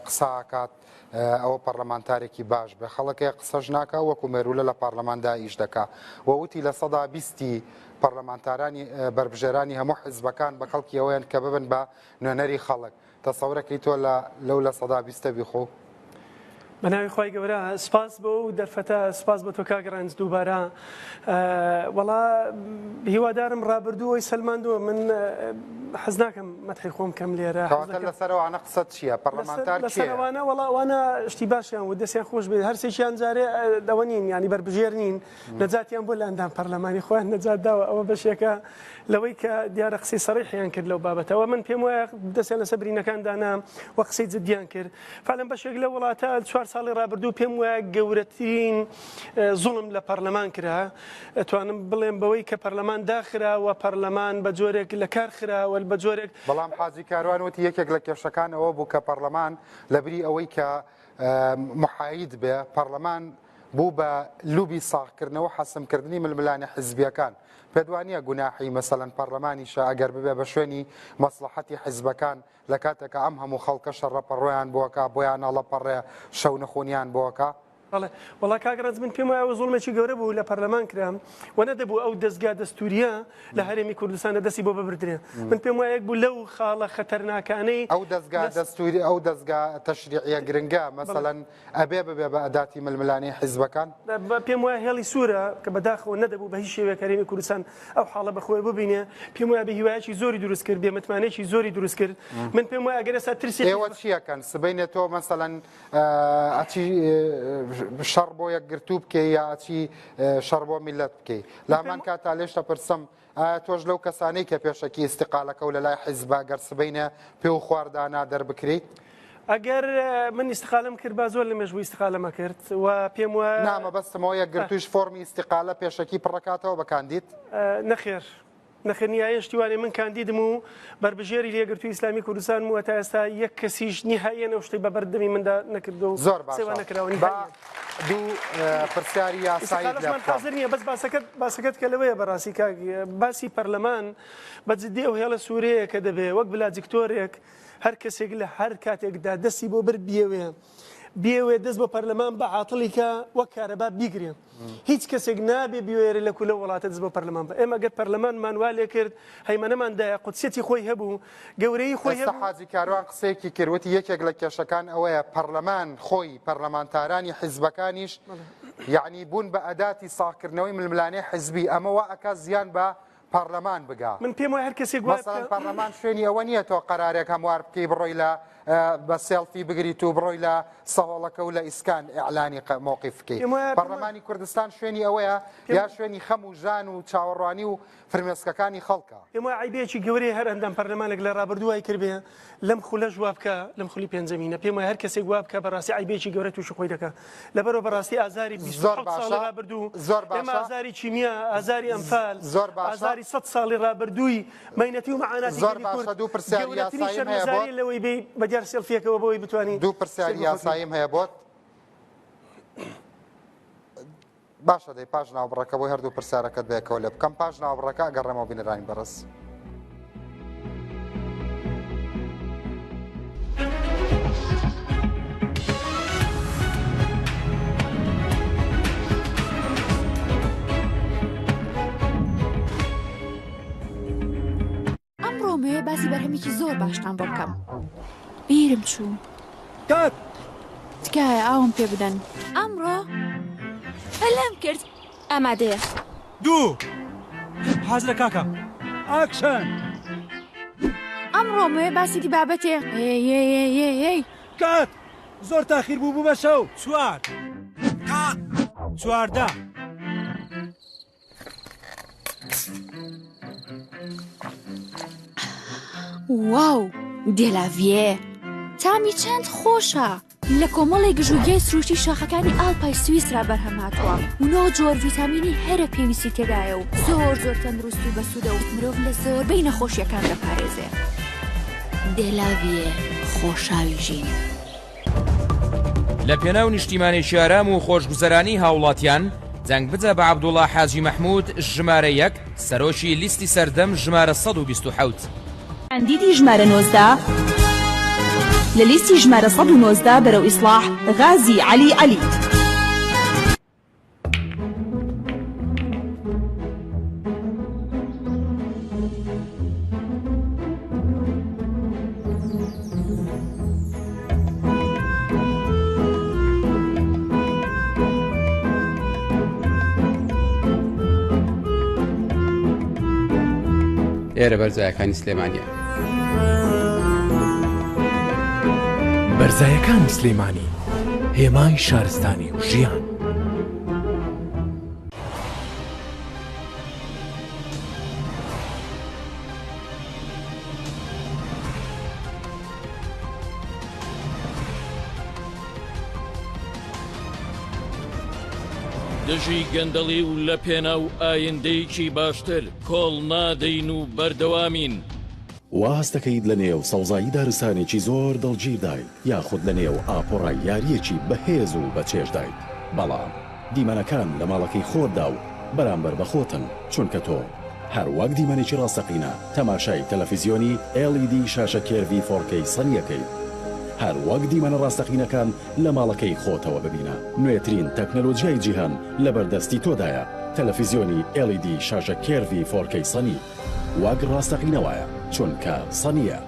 قسە ئەکات. ئەوە پەڕلەمانتارێکی باش بێ خەڵک هەیە قسەش ناکا وەکو مێروولە لە پارلەماندا ئیش دەکا و وتی 20%ی پەڕلەمانتارانی بەربژێرانی هەموو حزبەکان بە کەڵکی ئەوەیان کە ببن بە نوێنەری خەڵک تەسەورەکەی تۆ لە لەو 20%ە بیخۆ؟ بە ناوی خوای گەورە سپاس بۆ ئەو دەرفەتە سپاس بۆ تۆ کاک ڕەنج دووبارە وەڵا هیوادارم ڕابردوو ئەوی سەلماندووە من حەز ناکەم مەتحی خۆم کەم لێرە کەواتە لەسەر ئەوانە قسەت چییە پەرلەمانتار لەسەر ئەوانە وەڵا ئەوانە شتی باشیان و دەستیان خۆش بێت هەرسێکیان جارێ ئەوە نین ینی بەربژێر نین نەجاتیان بۆ لە ئەندام پەرلەمانی خۆیان نەجات داوە ئەوە بەشێکە لەوەی کە دیارە قسەی سەڕیحیان کرد لەو بابەتەوە من پێم وایە دەستیان لەسەر برینەکان دانا و قسەی جدیان کرد فعلا بەشێک لە وڵاتە چوار ساڵی ڕابردوو پێم وایە گەورەترین زوڵم لە پەرلەمان کرا ئەتوانم بڵێم بەوەی کە پەرلەمان داخرا و پەرلەمان بە جۆرێک لە کار خرا و بە جۆرێک بەڵام حاجی کاروان وتی یەکێک لە کێشەکان ئەوە بوو کە پەرلەمان لەبری ئەوەی کە محاید بێ پەرلەمان بوو بە لوبی ساغکردنەوە حەسمکردنی ململانێ حزبیەکان پێت وانیە گوناحی مەسەلەن پەرلەمانیشە ئەگەر ببێ بە شوێنی مەسڵەحەتی حزبەکان لە کاتێکا ئەم هەموو خەڵکە شەڕەپەڕۆیان بۆ ئەکا بۆیان ئەڵەپەڕێ شەونخونیان بۆ ئەکا؟ بەڵێ وەڵا کاک ڕەنج من پێم وایە ئەوە زوڵمێکی گەورە بوو لە پەرلەمان کرا و نەدەبوو ئەو دەزگا دەستوریە لە هەرێمی کوردستان دەستی بۆ ببردرێ من پێم وایە یەک بوو لەو خاڵە خەتەرناکانەی ئەو دەزگا دەستوری ئەو دەزگا تەشریعیە گرنگە مەسەلەن ئەبێ ببێ بە ئەداتی ململانێی حیزبەکان؟ پێم وایە هێڵی سوورە کە بەداخەوە نەدەبوو بە هیچ شێوەیەک هەرێمی کوردستان ئەو حاڵە بە خۆی ببینێ. پێم وایە بێ هیوایەکی زۆری دروست کرد، بێ متمانەیەکی زۆری دروست کرد. من پێم وایە ئەگەر ئێستا ترسی ئێوە چی ئەکەن سبەینێ تۆ مەسەلەن ئەچی شەڕ بۆ یەکگرتوو بکەی یا ئەچی شەڕ بۆ میللەت بکەی؟ لە هەمان کاتا لێش دەپرسم ئایا تۆش لەو کەسانەی کە پێشەکی ئیستیقالەکە و لەلای حیزبە گەر سبەینێ پێ و خوار دانا دەربکرێیت؟ ئەگەر من ئیستیقالەم کردبا زۆر لە مێژ بوو ئیستیقالەم ئەکرد و پێم وایە. نا مەبەستم ئەوە یەکگرتوویش فۆڕمی ئیستیقالە پێشەکی پڕەکاتەوە بە کاندید؟ نەخێر نەخێر نیایە شتی وانیە من کاندیدم و بەربژێری یەکگرتووی ئیسلامی کوردستانم و تا ئێستا یەک کەسیش نیهاییەن ئەو شتەی بە بەردەمی مندا نەکردووە و زۆر باشە سێوا نەکراوە با نیهاییەن. دوو پرسیاری یاساییت لێ ئیستیقالەشمان بکەم. حازر نییە بەس باسەکەت باسەکەت کە لەوەیە بەڕاستی کاک باسی پەرلەمان بە جدی ئەو هێڵە سوورەیە کە دەبێ وەک بلاجکتۆرێک هەر کەسێک لە هەر کاتێکدا دەستی بۆ برد بیەوێ بیەوێ دەست بۆ پەرلەمان بە عاتڵی کە وەک کارەبا بیگرێ هیچ کەسێک نابێ بیوێرێ لە کولە وڵاتە دەست بۆ پەرلەمان بە ئێمە گەر پەرلەمانمان وا لێ کرد هەیمەنەمان دایە قودسیەتی خۆی هەبوو گەورەیی خۆی ئێستا هەبوو. حاجی کاروان قسەیەکی کرد وتی یەکێک لە کێشەکان ئەوەیە پەرلەمان خۆی پەرلەمانتارانی حیزبەکانیش یەعنی بوون بە ئەداتی ساغکردنەوەی ململانێ حیزبی ئەمە وا ئەکا زیان بە پەڕلەمان بگا. من پێم وایە هەر کەسێک وای مەسەڵەن بکا. پەڕلەمان شوێنی ئەوە نییە تۆ قەرارێک هەموار بکەی بڕۆی لە بە سێڵفی بگریت و بڕۆی لە سەهۆڵەکە و لە ئیسکان ئیعلانی مەوقیف بکەی. پێم وایە پەڕلەمانی کوردستان شوێنی ئەوەیە یا شوێنی خەم و ژان و چاوەڕوانی و فرمێسکەکانی خەڵکە. پێم وایە عەیبەیەکی گەورەیە هەر ئەندام پەرلەمانێک لە ڕابردوو وای کردبێ لەم خولەش وا بکا لەم خولی پێنجەمینە پێم وایە هەر کەسێک وا بکا بەڕاستی عەیبەیەکی گەورە تووشی خۆی دەکا لەبەرەوە بەڕاستی ئازاری زۆر 27 باشە ساڵی ڕابردوو زۆر ئێمە باشە ئازاری کیمیا ئازاری ئەنفال زۆر باشە ئازاری سەد ساڵی ڕابردووی مەینەتی و مەعاناتی زۆر گەلی باشە کورد دوو پرسیاری گەورەترین یاساییم هەیە بۆت شەرمەزاریە لەوەی بێی بە دیار سێڵفیەکەوە بۆی بتوانی دوو پرسیاری سێر بخۆتەوە. یاساییم هەیە بۆت باشە دەی پاش ناوبڕەکە بۆی هەردوو پرسیارەکەت بەیەکەوە لێ بکەم پاش ناوبڕەکە ئەگەڕێمەوە بینەرانی بەڕێز. ئەمڕۆ مەوێ باسی بەرهەمێکی زۆر باشتان بۆ بکەم. بیرم چوو. کاک! تکایە ئاوم پێ بدەن. ئەمڕۆ پەلەم کرد. ئامادەیە. دوو! حازرە کاکە. ئاکشن! ئەمڕۆ مەوێ باسی دی بابەتێ. ئێی ئێی ئێی ئێی ئێی. کات! زۆر تاخیر بوو بوو بە شەو. چوار! کات! 14! واو دێلاڤیێ تامی چەند خۆشە لە کۆمەڵێک گژوگیای سروشتی شاخەکانی ئاڵپای سویسرا بەرهەم هاتووە و نۆ جۆر ڤیتامینی هەرە پێویستی تێدایە و زۆر زۆر تەندروست و بەسوودە و مرۆڤ لە زۆربەی نەخۆشیەکان دەپارێزێ دێلاڤیێ خۆشاوی ژین. لە پێناو نیشتیمانێکی ئارام و خۆشگوزەرانی هاوڵاتیان، دەنگ بدە بە عەبدوڵا حاجی مەحمود ژمارە یەک، سەرۆکی لیستی سەردەم ژمارە 127. کاندیدی ژمارە 19. لە لیستی ژمارە 119 بەرەو ئیسڵاح غازی عەلی عەلی. ئێرە بەرزایەکانی سلێمانیە. بەرزایەکانی سلێمانی هێمای شارستانی و ژیان. دژی گەندەڵی و لە پێناو ئایندەیەکی باشتر کۆڵ نادەین و بەردەوامین. وا هەست دەکەیت لە نێو سەوزایی دارستانێکی زۆر دڵگیردایت یاخود لە نێو ئاپۆرای یارییەکی بەهێز و بەچێژدایت، بەڵام دیمەنەکان لە ماڵەکەی خۆتدا و بەرامبەر بە خۆتن، چونکە تۆ هەر وەک دیمەنێکی ڕاستەقینە تەماشای تەلەفیزیۆنی LED شاشە curve ی 4K سەنی ئەکەیت. هەر وەک دیمەنە ڕاستەقینەکان لە ماڵەکەی خۆتەوە ببینە. نوێترین تەکنەلۆجیای جیهان لەبەردەستی تۆدایە، تەلەفیزیۆنی LED شاشە curve ی 4K سەنی وەک ڕاستەقینە وایە، چونکە سەنییە.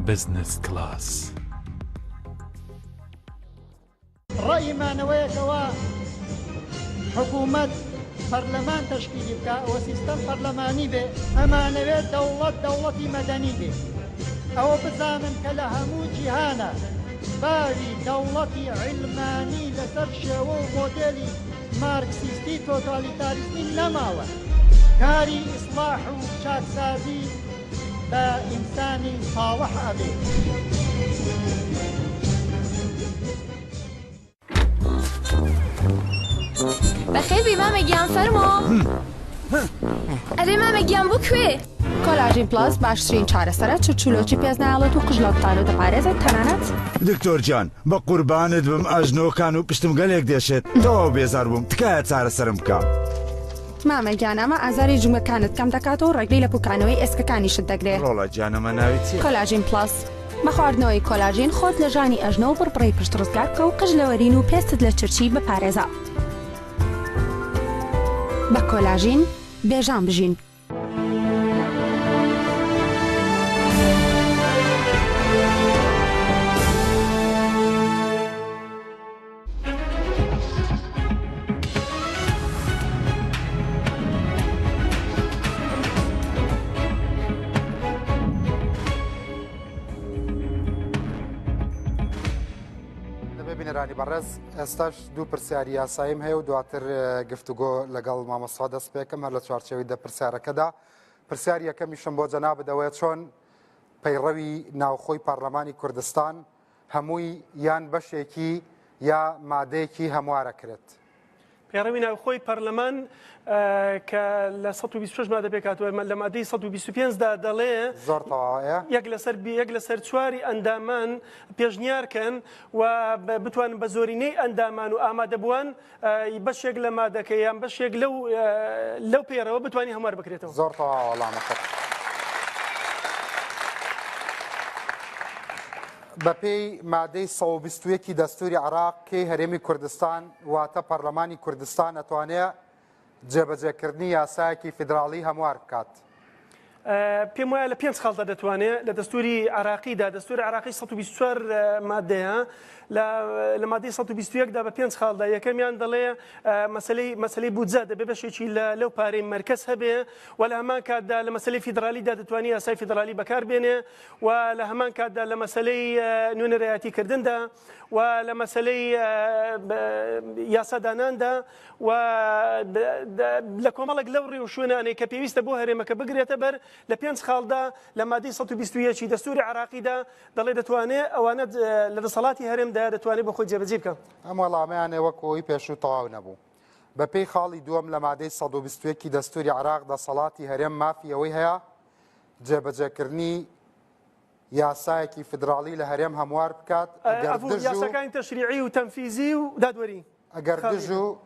بزنس کلاس. ڕەئی مانەوەیە کەوا حکوومەت پەرلەمان تەشکیلی بکا و سیستەم پەرلەمانی بێ، ئەمانەوێ دەوڵەت دەوڵەتی مەدەنی بێ. ئەوە بزانن کە لە هەموو جیهانا باوی دەوڵەتی عیلمانی لەسەر شێوە و مۆدێلی مارکسیستی تۆتالیتاریستی نەماوە. کاری ئیسڵاح و چاکسازی بە ئینسانی ساڵح ئەبێ. بەخێربێی مامە گیان فەرموو. ئەرێ مامە گیان بۆ کوێ؟ کۆلاژین پڵەس باشترین چارەسەرە چرچولۆچی پێست نایەڵێت و قژ لە ڕوتانەوە دەپارێزێت تەنانەت. دکتۆر گیان بەقوربانت بم ئەژنۆکان و پشتم گەلێک دێشێت تەواو بێزار بووم تکایە چارەسەرم بکە. مامە گیان ئەمە ئازاری جومگەکانت کەم دەکاتەوە و ڕێگری لە پوکانەوەی ئێسکەکانیشت دەگرێ. ڕۆڵە گیان ئەمە ناوی چیە؟ کۆلاژین پڵەس. بە خواردنەوەی کۆلاژین خۆت لە ژانی ئەژنۆ و بڕبڕەی پشت ڕزگار بکە و قژ لە وەرین و پێستت لە چرچی بپارێزە. بە کۆلاژین بێ ژان بژین. دەبێ بینەرانی بەڕێز ئێستاش دوو پرسیاری یاساییم هەیە و دواتر گفتوگۆ لەگەڵ مامۆستا دەست پێکەم هەر لە چوارچێوەی دە پرسیارەکەدا پرسیار یەکەمیشم بۆ جەنابت ئەوەیە چۆن پەیڕەوی ناوخۆی پەرلەمانی کوردستان هەمووی یان بەشێکی یا مادەیەکی هەموارەکرێت. پەیڕەوی ناوخۆی پەرلەمان کە لە 126 مادە پێکهاتووە لە مادەی 125 دا دەڵێ زۆر تەواوە یەک لەسەر یەک لەسەر چواری ئەندامان پێشنیار کەن و بتوانن بە زۆرینەی ئەندامان و ئامادەبووان بەشێک لە مادەکە یان بەشێک لەو لەو پەیڕەوە بتوانین هەموار بکرێتەوە. زۆر تەواوە وەڵامەکەت. بەپێی مادەی 121 ی دەستوری عێراق کەی هەرێمی کوردستان واتە پەرلەمانی کوردستان ئەتوانێ جێبەجێکردنی یاسایەکی فیدراڵی هەموار بکات؟ پێم وایە لە پێنج خاڵدا دەتوانێت لە دەستوری عراقیدا دەستوری عراقی 124 مادەیە لە مادەی 121 دا بە پێنج خاڵدا یەکەمیان دەڵێ مەسلەی مەسلەی بودجە دەبێ بەشێکی لە لەو پارەی مەرکەز هەبێ و لە هەمان کاتدا لە مەسلەی فیدرالیدا دەتوانانی یاسای فیدرالی بەکار بێنێ و لە هەمان کاتدا لە مەسلەی نوێنەرایەتی کردندا و لە مەسلەی یاساداناندا و لە کۆمەڵێک لەو ڕێوشوێنانەی کە پێویستە بۆ هەرێمەکە بگرێتە بەر لە پێنج خاڵدا لە مادەی 121 ی دەستوری عێراقیدا دەڵێ دەتوانێ ئەوانە لە دەسەڵاتی هەرێمدا دەتوانێت بۆ خۆی جێبەجێ بکە. ئەم وەڵامەیانێ وەک ئەوی پێشوو تەواو نەبوو. بەپێی خاڵی دووەم لە مادەی 121 ی دەستوری عێراق دەسەڵاتی هەرێم مافی ئەوەی هەیە جێبەجێکردنی یاسایەکی فیدراڵی لە هەرێم هەموار بکات ئەگەر دژ و یاساکانی تەشریعی و تەنفیزی و دادوەری ئەگەر دژ و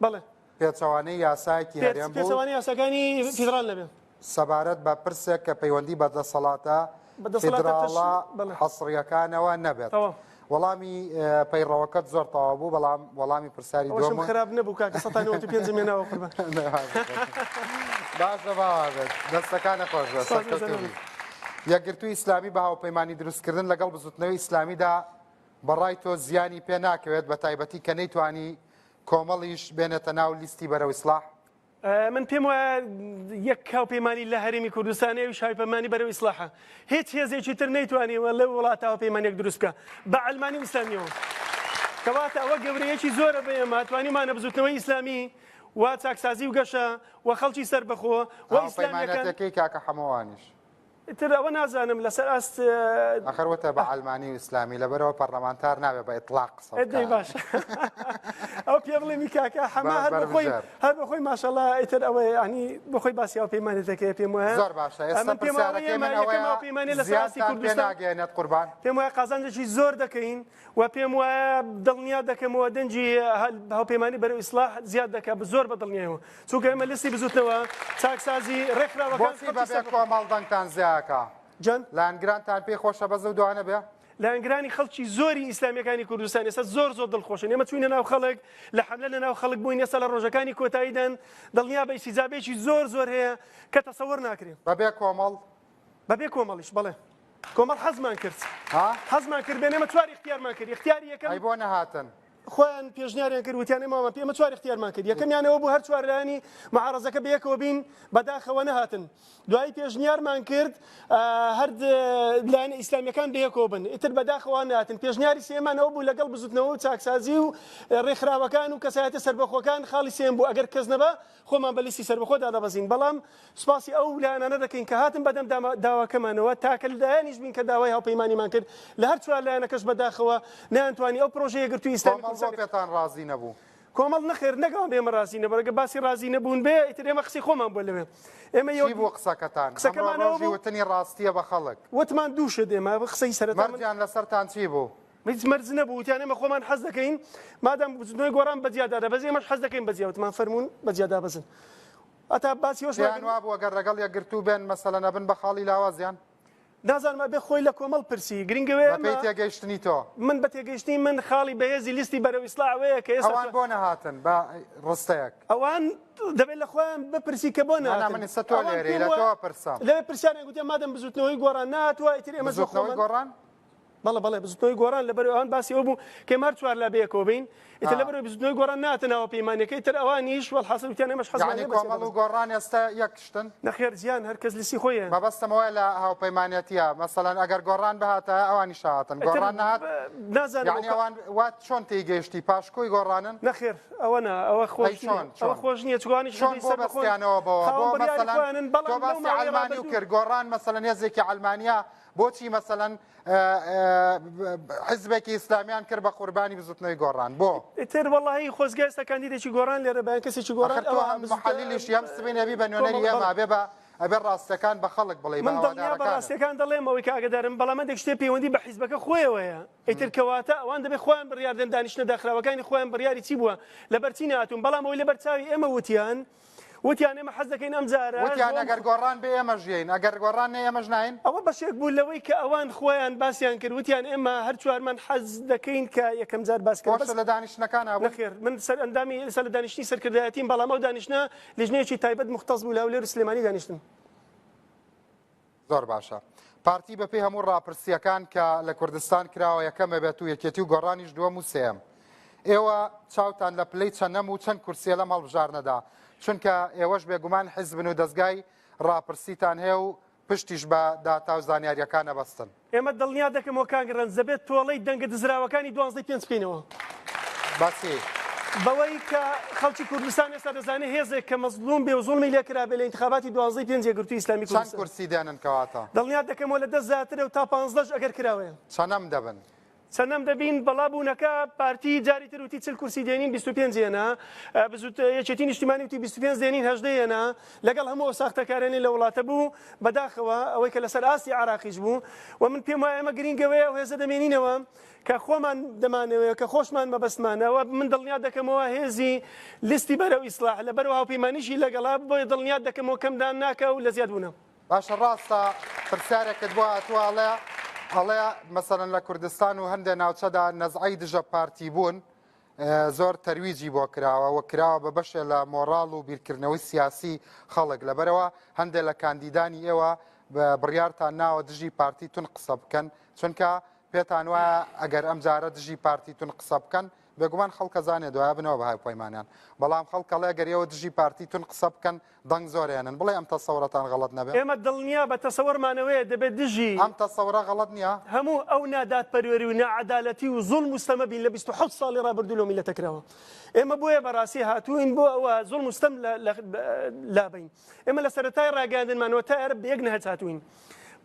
پێچەوانەی یاسایەکی هەرێم بوو پێچەوانەی یاساکانی فیدراڵ نەبێ سەبارەت بە پرسێک کە پەیوەندی بە دەسەڵاتە فیدراڵە حەسرییەکانەوە نەبێت. وەڵامی پەیڕەوەکەت زۆر تەواو بوو بەڵام وەڵامی پرسیاری دووەم خراپ نەبوو کاکە 195 مێناوە قوربان. باشە باوا بێت دەستەکانە خۆش بێت سەرکەوتوو بی. یەکگرتووی ئیسلامی بە هاوپەیمانی دروستکردن لەگەڵ بزوتنەوەی ئیسلامیدا بەڕای تۆ زیانی پێ ناکەوێت بە تایبەتی کە نەیتوانی کۆمەڵیش بێنێتە ناو لیستی بەرەو ئیسلاح؟ من پێم وایە یەک هاوپەیمانی لە هەرێمی کوردستان ئەویش هاوپەیمانی بەرەو ئیسلاحە هیچ هێزێکی تر نەیتوانیوە لەو وڵاتە هاوپەیمانێک دروست بکە بە عەلمانی و ئیسلامیەوە کەواتە ئەوە گەورەیەکی زۆرە بە ئێمە توانیمانە بزوتنەوەی ئیسلامی و چاکسازی و گەشە و خەڵکی سەربەخۆ و ئیسلامیەکان هاوپەیمانەتەکەی کاکە حەمەوانیش ئیتر ئەوە نازانم لەسەر ئاست ئەخەر وتە بە عەلمانی و ئیسلامی لەبەرەوە پەرلەمانتار نابێ بە ئیتلاق قسە دەی باش ئەو پێ بڵێ کاکە حەمە هەر بە خۆی هەر بە خۆی ماشەڵا ئیتر ئەوە ینی بە خۆی باسی ئەو پەیمانێتەکەی پێم وایە زۆر باشە ئێستا پرسیارەکەی من ئەوەیە پەیمانێ لەسەر ئاستی زیانتان پێ کوردستان ناگەیەنێت قوربان پێم وایە قازانجێکی زۆر دەکەین و پێم وایە دڵنیا دەکەمەوە دەنگی هاوپەیمانی بەرەو ئیسلاح زیاد دەکات زۆر بە دڵنیایەوە چونکە ئێمە لیستی بزوتنەوە چاکسازی ڕێکخراوەکان بۆچی بەبێ کۆمەڵ دەنگتان زیاکە جان لایەنگرانتان پێی خۆشە بەس ئەو دوانە بێ؟ لایەنگرانی خەڵکی زۆری ئیسلامیەکانی کوردستان ئێستا زۆر زۆر دڵخۆشن ئێمە چوینە ناو خەڵک لە حەملە لە ناو خەڵک بووین ئێستا لە ڕۆژەکانی کۆتاییدان دڵنیا بە ئیستیجابێکی زۆر زۆر هەیە کە تەسەوەر ناکرێ بەبێ کۆمەڵ بەبێ کۆمەڵیش بەڵێ کۆمەڵ حەزمان کرد حەزمان کرد بێن ئێمە چوار ئیختیارمان کرد ئیختیاری یەکەم ئەی بۆ نەهاتن؟ خۆیان پێشنیاریان کرد وتیان ئێمە وامان پێ ئێمە چوار ئیختیارمان کرد یەکەمیان ئەوە بوو هەر چوار لایەنی معارەزەکە بەیەکەوە بین بەداخەوە نەهاتن دوایی پێشنیارمان کرد هەر لایەنە ئیسلامیەکان بەیەکەوە بن ئیتر بەداخەوە نەهاتن پێشنیاری سێمان ئەوە بوو لەگەڵ بزوتنەوە و چاکسازی و ڕێکخراوەکان و کەسایەتە سەربەخۆکان خاڵی سێم بوو ئەگەر کەس نەبا خۆمان بە لیستی سەربەخۆ دادەبەزین، بەڵام سوپاسی ئەو لایەنانە دەکەین کە هاتن بەدەم داواکەمانەوە، تاکە لایەنیش بین کە داوای هاوپەیمانیمان کرد، لە هەر چوار لایەنەکەش بەداخەوە نەیانتوانی ئەو پرۆژەی یەکگرتووی ئیسلامی کۆمەڵ بۆ کوردستانی. پێتان ڕازی نەبوو؟ کۆمەڵ نەخێر نەک ئەوان بە ئێمە ڕازی نەبوون، ئەگەر باسی ڕازی نەبوون بێ ئیتر ئێمە قسەی خۆمان بووە لەوێ. ئێمە چی بوو قسەکەتان؟ ئەمڕۆ قسەکەمان ئەوە ڕۆژی بوو. وتنی ڕاستییە بە خەڵک. وتمان دوو شت ئێمە قسەی سەرەتا من. مەرجیان لەسەرتان چی بوو؟ هیچ مەرج نەبوو وتیان ئێمە خۆمان حەز دەکەین مادام بزوتنەوەی گۆڕان بەجیا دادەبەزێ ئێمەش حەز دەکەین بەجیا وتمان فەرموون بەجیا دابەزن هەتا باسی ئەوەشمان پێیان وابوو ئەگەر لەگەڵ یەکگرتوو بێن مەسەلەن ئەبن بە خاڵی لاوازیان؟ نازانم ئەبێ خۆی لە کۆمەڵ پرسی گرنگە وێ بەپێی تێگەیشتنی تۆ. من بە تێگەیشتنی من خاڵی بەهێزی لیستی بەرەو ئیسڵاح ئەوەیە کە ئێستا ئەوان بۆ نەهاتن بە ڕستەیەک؟ ئەوان دەبێت لە خۆیان بپرسی کە بۆ نا نا نەهاتن من ئێستا تۆ ئەوان لێرەی پێم لە وایە تۆ ئەپرسم. لەوێ پرسیاریان گوتیان مادەم بزوتنەوەی گۆڕان نەهاتووە ئیتر ئێمەش بە بزوتنەوەی خۆمان گۆڕان؟ بەڵێ بەڵێ بزوتنەوەی گۆڕان لەبەر ئەوان باسی ئەوە بوو کە ئێمە هەر چوار لا بەیەکەوە بین ئیتر لەبەر ئەوەی بزوتنەوەی گۆڕان ناتە ناوە پەیمانەکەی ئیتر ئەوانیش وەلحاسڵ وتیان ئێمەش حەزمان یەعنی لێ بەچێ کۆمەڵ و گۆڕان ئێستا یەک شتن؟ نەخێر جیان هەر کەس لیستی خۆی هەیە. مەبەستم ئەوەیە لە هاوپەیمانەتیە مەسەلەن ئەگەر گۆڕان بهاتایە ئەوانیش هاتن ئیتر گۆڕان نەهات نازانم یەعنی ئەوان وا چۆن تێیگەیشتی پاشکۆی گۆڕانن؟ نەخێر ئەوە نا ئەوە ئەی خۆش نییە چۆن ئەوە چۆن خۆش نییە چونکە ئەوانیش چۆن حیزبی بۆ سەربەخۆن بەستیانەوە بەوە بۆ خاوەن بڕیاری مەسەلەن خۆیانن تۆ بەڵام لەو باسی ماوەی عەلمانی و ڕابردوو کرد گۆڕان مەسەلەن هێزێکی عەلمانیە بۆچی مەسەلەن حزبێکی ئیسلامیان کرد بە قوربانی بزوتنەوەی گۆڕان بۆ؟ ئیتر وەڵاهی خۆزگە ئێستا کاندیدێکی گۆڕان لێرە بایان کەسێکی گۆڕان ئەخر تۆ ئەوە هەم محەلیلیشی هەم سبەینێ ئەبی بە نوێنەری ئێمە ئەبێ بە ئەبێ ڕاستیەکان بە خەڵک بڵێی بە من دڵنیا بە هەوادارەکانت. ڕاستیەکان دەڵێم ئەوەی کە ئاگادارم بەڵام هەندێک شتێ پەیوەندی بە حیزبەکە خۆیەوە هەیە ئیتر کەواتە ئەوان دەبێ خۆیان بڕیار دەن دانیشتنە داخراوەکانی خۆیان بڕیاری چی بووە لەبەر چی نەهاتوون بەڵام ئەوەی لەبەر چاوی ئێمە وتیان وتیان ئێمە حەز دەکەین ئەم جارە وتیان ئەگەر گۆڕان بێ ئێمەش یەین ئەگەر گۆڕان نێ ئێمەش ناین. ئەوە بەشێک بوو لەوەی کە ئەوان خۆیان باسیان کرد وتیان ئێمە هەر چوارمان حەز دەکەین کە یەکەم جار باس کرا خۆشت بەس لە دانیشتنەکانا بووی؟ نەخێر من سەر ئەندامی ئێستا لە دانیشتنی سەرکردایەتیم بەڵام ئەو دانیشتنە لیژنەیەکی تایبەت موختەس بوو لە هەولێر و سلێمانی دانیشتن. زۆر باشە. پارتی بەپێی هەموو ڕاپرسییەکان کە لە کوردستان کراوە یەکەم ئەبێت و یەکێتی و گۆڕانیش دووەم و سێیەم. ئێوە چاوتان لە پلەی چەنەم و چەند کورسیە لەم هەڵبژاردنەدا؟ چونکە ئێوەش بێگومان حیزبن و دەزگای ڕاپرسیتان هەیە و پشتیش بە داتا و زانیارییەکان ئەبەستن. ئێمە دڵنیا دەکەمەوە کاک رەنج دەبێت تۆڵەی دەنگە دزراوەکانی دوانزەی پێنج بکەینەوە. بەچی؟ بەوەی کە خەڵکی کوردستان ئێستا دەزانێت هێزێک کە مەزڵوم بێ و زوڵمی لێ کرابێ لە ئینتخاباتی دوانزەی پێنج یەکگرتووی ئیسلامی چەند کوردستان. کورسی دێنن کەواتە؟ دڵنیات دەکەمەوە لە دە زیاترە و تا پانزدەش ئەگەر کراوەیە. چەنەم دەبن؟ چەنەم دەبین بەڵا بوونەکە پارتی جاری تر وتی 40 کورسی دێنین 25 هێنا بزوت یەکێتی نیشتیمانی وتی 25 دێنین 18 هێنا لەگەڵ هەموو ئەو ساختەکارانەی لە وڵاتە بوو بەداخەوە ئەوەی کە لەسەر ئاستی عراقیش بوو و من پێم وایە ئێمە گرینگەوەیە ئەو هێزە دەمێنینەوە کە خۆمان دەمانەوێت کە خۆشمان مەبەستمانە و من دڵنیا دەکەمەوە هێزی لیستی بەرەو ئیسلاح لەبەرەوە هاوپەیمانیشی لەگەڵا بۆیە دڵنیا دەکەمەوە کەمدان ناکە و لە زیاد بوونە. باشە ڕاستە پرسیارێکت بۆ هاتووە ئەڵێ ئەڵێ مەسەلەن لە کوردستان و هەندێ ناوچەدا نەزعەی دژە پارتی بوون زۆر تەرویجی بۆ کراوە و کراوە بە بەشێ لە مۆڕاڵ و بیرکردنەوەی سیاسی خەڵک لەبەرەوە هەندێک لە کاندیدانی ئێوە بڕیارتان ناوە دژی پارتی تون قسە بکەن چونکە پێتان وایە ئەگەر ئەم جارە دژی پارتی تون قسە بکەن بێگومان خەڵک ئەزانێ دوایە بنەوە بە هاوپەیمانیان بەڵام خەڵک ئەڵێ گەر ئێوە دژی پارتی توند قسە بکەن دەنگ زۆر ئێنن بڵێ ئەم تەسەورەتان غەڵەت نەبێ؟ ئێمە دڵنیا بە تەسەوەرمانەوەیە دەبێت دژی. ئەم تەسەورە غەڵەت نیە؟ هەموو ئەو نادادپەروەری و ناعەدالەتی و زوڵم و ستەمە بین لە 27 ساڵی ڕابردوو لەو میللەتە کراوە ئێمە بۆیە بەڕاستی هاتووین بۆ ئەوە زوڵم و ستەم لابەین ئێمە لە سەرەتای ڕاگەیاندنمانەوە تا ئێرە بە یەک نەهج هاتووین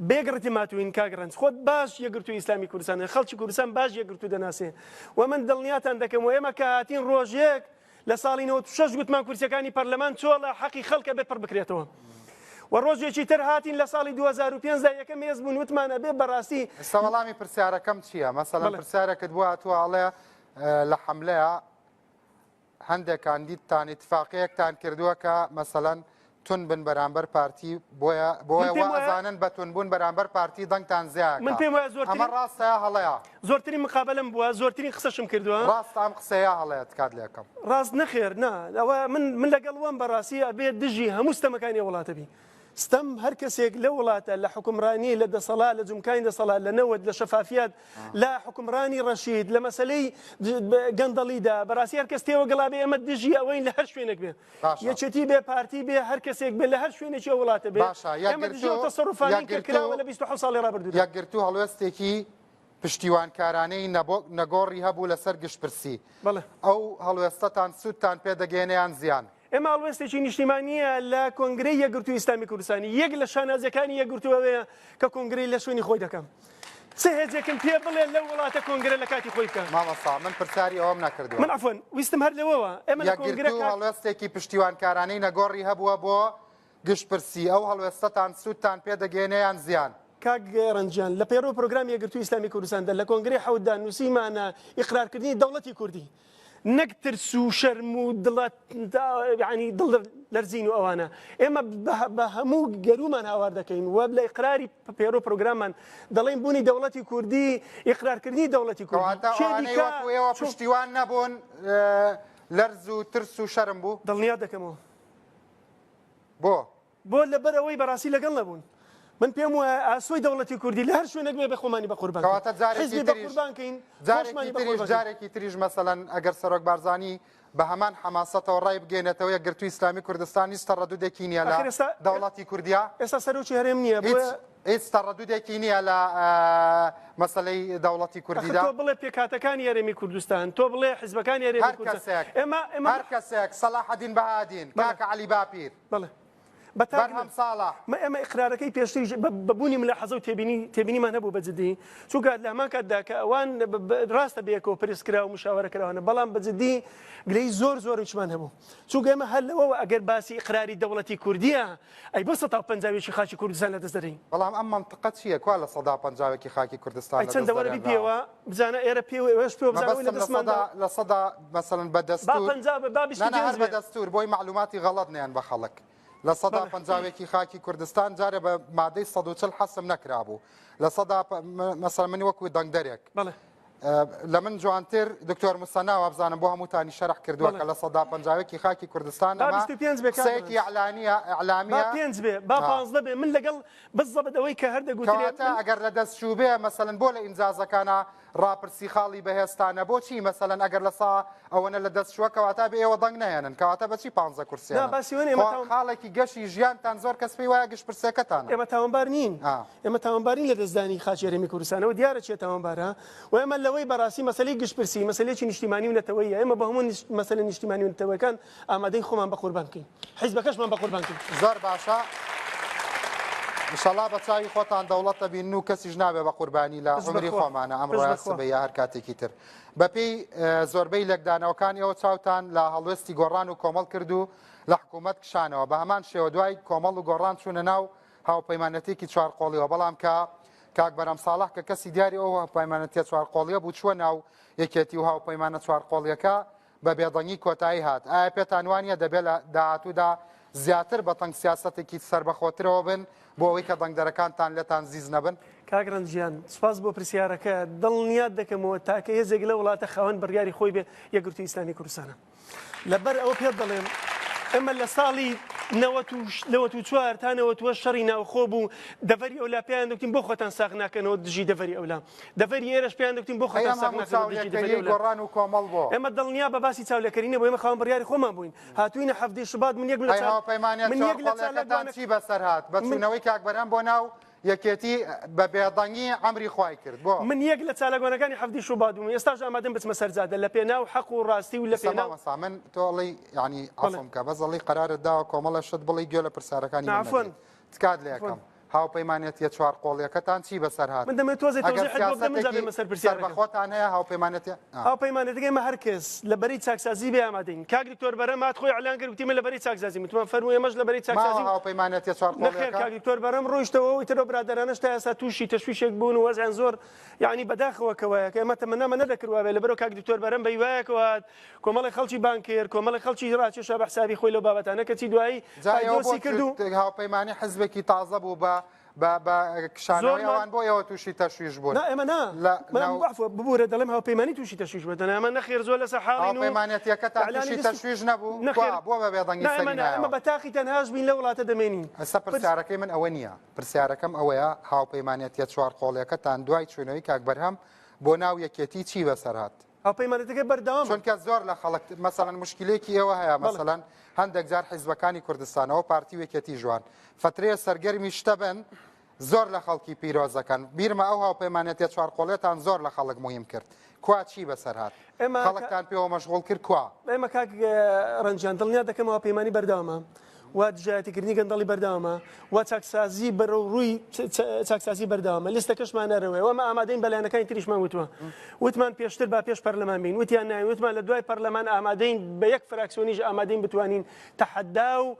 بێک ڕتم هاتووین کاک ڕەنج خۆت باش یەکگرتووی ئیسلامی کوردستان خەڵکی کوردستان باش یەکگرتوو دەناسێ و من دڵنیاتان دەکەم و ئێمە کە هاتین ڕۆژێک لە ساڵی 96 گوتمان کورسیەکانی پەرلەمان چۆڵە حەقی خەڵکە بێ پڕ بکرێتەوە و ڕۆژێکی تر هاتین لە ساڵی 2005 دا یەکەم هێز بوون وتمان ئەبێ بەڕاستی ئێستا وەڵامی پرسیارەکەم چییە مەسەلەن پرسیارێکت بۆ هاتووە ئەڵێ لە حەملەیە هەندێک کاندیدتان ئیتفاقیەکتان کردووە کە مەسەلەن تون بن بەرامبەر پارتی بۆیە بۆیە وا ئەزانن بە تون بوون بەرامبەر پارتی دەنگتان زیاکا من پێم وایە زۆرترین ئەمە ڕاستە یا هەڵەیە؟ زۆرترین مقابەلەم بووە زۆرترین قسەشم کردووە ڕاستە ئەم قسەیە هەڵەیە تکات لێکەم. ڕاست نەخێر نا ئەوە من من لەگەڵ وام بەڕاستی ئەبێ دژی هەموو ستەمەکانی ئەو وڵاتە بی ستەم هەر کەسێک لەو وڵاتە لە حوکمڕانی لە دەسەڵات لە جومکانی دەسەڵات لە نەوت لە شەفافیات لە حوکمڕانی ڕەشید لە مەسەلەی گەندەڵیدا بەڕاستی هەر کەس تێوە گەڵابێ ئێمە دژی ئەوەین لە هەر شوێنێک بێ یەکێتی بێ پارتی بێ هەر کەسێک بێ لە هەر شوێنێکی ئەو وڵاتە بێ ئێمە دژی ئەو تەسەروفانەین کە کراوە لە 27 ساڵی ڕابردوودا. یەکگرتوو هەڵوێستێکی پشتیوانکارانەی نەگۆڕی هەبوو لەسەر گشتپرسی. ئەو هەڵوێستەتان سوودتان پێ دەگەیەنێ یان زیان؟ ئێمە هەڵوێستێکی نیشتیمانییە لە کۆنگرەی یەکگرتووی ئیسلامی کوردستانی، یەک لە شانازییەکانی یەکگرتوو ئەوەیە کە کۆنگرەی لە شوێنی خۆی دەکەم. چ هێزێکم پێ بڵێ لەو وڵاتە کۆنگرە لە کاتی خۆی بکا؟ مامۆستا من پرسیاری ئەوەم نەکردووە. من عەفوەن ویستم هەر لەوەوە ئێمە لە کۆنگرە یەکگرتوو هەڵوێستێکی پشتیوانکارانەی نەگۆڕی هەبووە بۆ گشتپرسی، ئەو هەڵوێستەتان سوودتان پێ دەگەیەنێ یان زیان؟ کاک ڕەنج گیان لە پەیڕەو پرۆگرامی یەکگرتووی ئیسلامی کوردستاندا لە کۆنگرەی حەوتدا نووسیمانە ئیقرارکردنی دەوڵەتی کوردی نەک ترس و شەرم و دڵە یعنی دڵ لەرزین و ئەوانە ئێمە بە هەموو گەرومان هاوار دەکەین و لە ئیقراری پەیڕەو پرۆگراممان دەڵێن بوونی دەوڵەتی کوردی ئیقرارکردنی دەوڵەتی کوردی کەواتە ئەوانەی وەکو ئێوە پشتیوان نەبوون لەرز و ترس و شەرم بوو؟ دڵنیا دەکەمەوە. بۆ؟ بۆ لەبەر ئەوەی بەڕاستی لەگەڵ نەبوون. من پێم وایە ئاسۆی دەوڵەتی کوردی لە هەر شوێنێک بێ بە خۆمانی بە قوربان کەواتە جارێکی حیزبی بە تریش قوربان کەین جارێکی خۆشمانی بە تریش قوربان کەین. جارێکی تریش مەسەلەن ئەگەر سەرۆک بارزانی بە هەمان حەماسەتەوە ڕای بگەینێتەوە یەکگرتووی ئیسلامی کوردستان هیچ تەڕەدودێکی نییە لە ئاخر ئێستا دەوڵەتی کوردیا ئێستا سەرۆکی هەرێم نییە هیچ بۆیە هیچ تەڕەدودێکی نییە لە مەسەلەی دەوڵەتی ئەخر کوردیدا تۆ بڵێ پێکهاتەکانی هەرێمی کوردستان تۆ بڵێ حیزبەکانی هەرێمی هەر کوردستان کەسێک ئێمە ئێمە هەر کەسێک سەلاحەدین بەهادین بەڵێ کاکە عەلی باپیر بەڵێ بە تاک بەرهەم ساڵح. مە ئێمە ئیقرارەکەی پێشتریش بە بوونی ملاحەزە و تێبینی تێبینیمان هەبوو بە جدی چونکە لە هەمان کاتدا کە ئەوان ڕاستە بەیەکەوە پرس کرا و مشاوەرە کراوانە بەڵام بە جدی گلەیی زۆر زۆریشمان هەبوو چونکە ئێمە هەر لەوەوە ئەگەر باسی ئیقراری دەوڵەتی کوردیە ئەی بۆ 150 خاکی کوردستان لەدەست دەدەین؟ بەڵام ئەم مەنتقە چییە کوا 50% خاکی کوردستان ئەی چەندە لەدەست وەرە دەرێنراوە؟ بیپێوە بزانە ئێرە پێوە ئێوەش پێوە بزانە ئەوەی مەبەستم لە لەدەستمان سەدا داوە لە سەدا مەسەلەن بە با دەستوور 50 بێ با نا نا 25 هەر بە بێ. دەستوور بۆی مەعلوماتی غەڵەت نەیەن بە خەڵک لە سەدا بەڵێ. پەنجاوێکی خاکی کوردستان جارێ بە مادەی 140 حەسم نەکرابوو لە سەدا مەسەلەن من وەکو دەنگدەرێک بەڵێ. لە من جوانتر دکتۆر موسەنا وابزانم بۆ هەمووتانی شەرح کردووە کە 50% ی خاکی کوردستان با 25 بێ قسەیەکی ئیعلانیە ئیعلامیە با 5 بێ با 15 بێ من لەگەڵ بزەبت ئەوەی کە هەر دەگوترێت کەواتە ئەگەر لە دەست چوو بێ مەسەلەن بۆ لە ئینجازەکانە ڕاپرسی خاڵی بەهێزتانە بۆچی مەسەلەن ئەگەر لە سا ئەوەنە لە دەست چووە کەواتە بێ ئێوە دەنگ نەهێنن کەواتە بەچی پانزە کورسیانە نا باسی وەنە ئێمە خۆ خاڵێکی گەشی ژیانتان زۆر کەس پێی وایە گشت پرسێکەتانە. ئێمە تاوانبار نین ئێمە تاوانبار نین لە دەستدانی خاکی هەرێمی کوردستان ئەوە دیارە کێ تاوانبارە و ئێمە لەوەی بەڕاستی مەسەلەی گشتپرسی مەسەلەیەکی نیشتیمانی و نەتەوەییە ئێمە بە هەموو مەسەلە نیشتیمانی و نەتەوەیەکان ئامادەین خۆمان بە قوربان بکەین حیزبەکەشمان بە قوربان کەین. زۆر باشە ئیشەڵا بە چاوی خۆتان دەوڵەت دەبینن و کەسیش نابێ بە قوربانی لە عومری خۆمانە ئەمڕۆ یا سبەی یا هەر کاتێکی تر. بەپێی زۆربەی لێکدانەوەکان ئێوە چاوتان لە هەڵوێستی گۆڕان و کۆمەڵ کرد و لە حکوومەت کشانەوە بە هەمان شێوە دوای کۆمەڵ و گۆڕان چوونە ناو هاوپەیمانەتێکی چوارقۆڵیەوە بەڵام کە کاک بەرەم ساڵح کە کەسی دیاری ئەو هاوپەیمانەتیە چوارقۆڵیە بوو چووە ناو یەکێتی و هاوپەیمانە چوارقۆڵیەکە بە بێدەنگی کۆتایی هات. ئایا پێتان وانییە دەبێت لە داهاتوودا زیاتر بە تەنگ سیاسەتێکی سەربەخۆترەوە بن بۆ ئەوەی کە دەنگدەرەکانتان لێتان زیز نەبن؟ کاک ڕەنج گیان سوپاس بۆ پرسیارەکە، دڵنیات دەکەمەوە تاکە هێزێک لەو وڵاتە خاوەن بڕیاری خۆی بێ یەکگرتووی ئیسلامی کوردستانە. لەبەر ئەوە پێت دەڵێم ئێمە لە ساڵی 94 تا 98 شەڕی ناوخۆ بوو دەڤەری ئەولا پێیان دەگوتین بۆ خۆتان ساغ ناکەنەوە دژی دەڤەری ئەولا دەڤەری ئێرەش پێیان دەگوتین بۆ خۆتان ساغ ناکەنەوە دژی دەڤەری ئەولا گۆڕان و کۆمەڵ بۆ ئێمە دڵنیا بە باسی چاولێکەری نەبوو ئێمە خاوەن بڕیاری خۆمان بووین هاتووینە حەڤدەی شوبات من یەک لە هاوپەیمانیەت چوارقۆڵیەکەتان چی بەسەر هات بە چوونەوەی کاک بەرهەم بۆ ناو یەکێتی بە بێدەنگی عەمری خوای کرد بۆ؟ من یەک لە چالاکوانەکانی حەڤدی شوبات بووم ئێستاش ئامادەم بچمە سەر جادە لە پێناو حەق و ڕاستی و لە ئێستا پێناو مامۆستا من تۆ ئەڵێی یانی عەفوم کە بەس ئەڵێی قەرارت داوە کۆمەڵێ شت بڵێی گوێ لە پرسیارەکانی نا من عەفوەن نەگریت تکات لێ عەفوەن ئەکەم هاوپەیمانێتیە چوارقۆڵیەکەتان چی بەسەر هات من دەمەوێت تۆزێ ئەگەر تەوزیحت بۆ بدەم ئینجا سیاسەتێکی بێمە سەر پرسیارەکە. سەربەخۆتان هەیە هاوپەیمانێتیە ئا. هاوپەیمانێتەکەی ئێمە هەر کەس لە بەرەی چاکسازی بێ ئامادەین. کاک دکتۆر بەرەم هات خۆی ئیعلان کرد گوتی من لە بەرەی چاکسازیم وتمان فەرموو ئێمەش لە بەرەی ماوە چاکسازین. هاوپەیمانێتیە نەخێر چوارقۆڵیەکە؟ کاک دکتۆر بەرەم ڕۆیشتەوە و ئیتر ئەو برادەرانەش تا ئێستا تووشی تەشویشێک بوون و وەزعیان زۆر یەعنی بەداخەوە کە وایە کە ئێمە تەمەنامان نەدەکرد وابێ لەبەرئەوە کاک دکتۆر بەرەم بە هیوایەکەوە هات کۆمەڵێک خەڵکی بانگ کرد کۆمەڵێک خەڵکی ڕاکێشا بە حسابی خۆی لەو بابەتانە کەچی دوایی جا ئێوە بۆ پایدۆسی کرد و هاوپەیمانی حزبێکی تازە بوو بە بە بە کشانەوەی زۆرمان ئەوان بۆ ئێوە تووشی تەشویش بوون نا ئێمە نا لە من ناو عفوا ببورە دەڵێم هاوپەیمانی تووشی تەشویش بوو دەنا ئێمە نەخێر زۆر لەسەر حاڵین و هاوپەیمانەتیەکەتان ئیعلانی تووشی دەست تەشویش نەبوو نەخێر کوا بۆ بە بێدەنگی نا ئێمە سەری نا ئێمە نایەوە بە تاقی تەنهاش بین لە وڵاتە دەمێنین ئێستا پرس پرسیارەکەی من ئەوە نییە پرسیارەکەم ئەوەیە هاوپەیمانەتیە چوارقۆڵیەکەتان دوای چوونەوەی کاک بەرهەم بۆ ناو یەکێتی چی بەسەر هات؟ هاوپەیمانەتەکە بەردەوامە. چونکە زۆر لە خەڵک مەسەلەن موشکیلەیەکی ئێوە هەیە مەسەلەن هەندێک جار حیزبەکانی کوردستانەوە پارتی و یەکێتی ژوان فەترەیە سەرگەرمی شتە بن زۆر لە خەڵکی پیرۆزەکەن بیرمە ئەو هاوپەیمانەتیە چوارقۆڵیەتان زۆر لە خەڵک موهیم کرد کوا چی بەسەر هات خەڵکتان پێوە مەشغوڵ کرد کوا؟ ئێمە کاک ڕەنجیان دڵنیا دەکەم هاوپەیمانی بەردەوامە و دژایەتیکردنی گەندەڵی بەردەوامە و چاکسازی بەرەو ڕووی چاکسازی بەردەوامە لیستەکەشمان نەرەوەیە و ئەمە ئامادەین بە لایەنەکانی تریشمان وتووە وتمان پێشتر با پێش پەرلەمان بین وتیان ناین وتمان لە دوای پەرلەمان ئامادەین بە یەک فراکسیۆنیش ئامادەین بتوانین تەحەدا و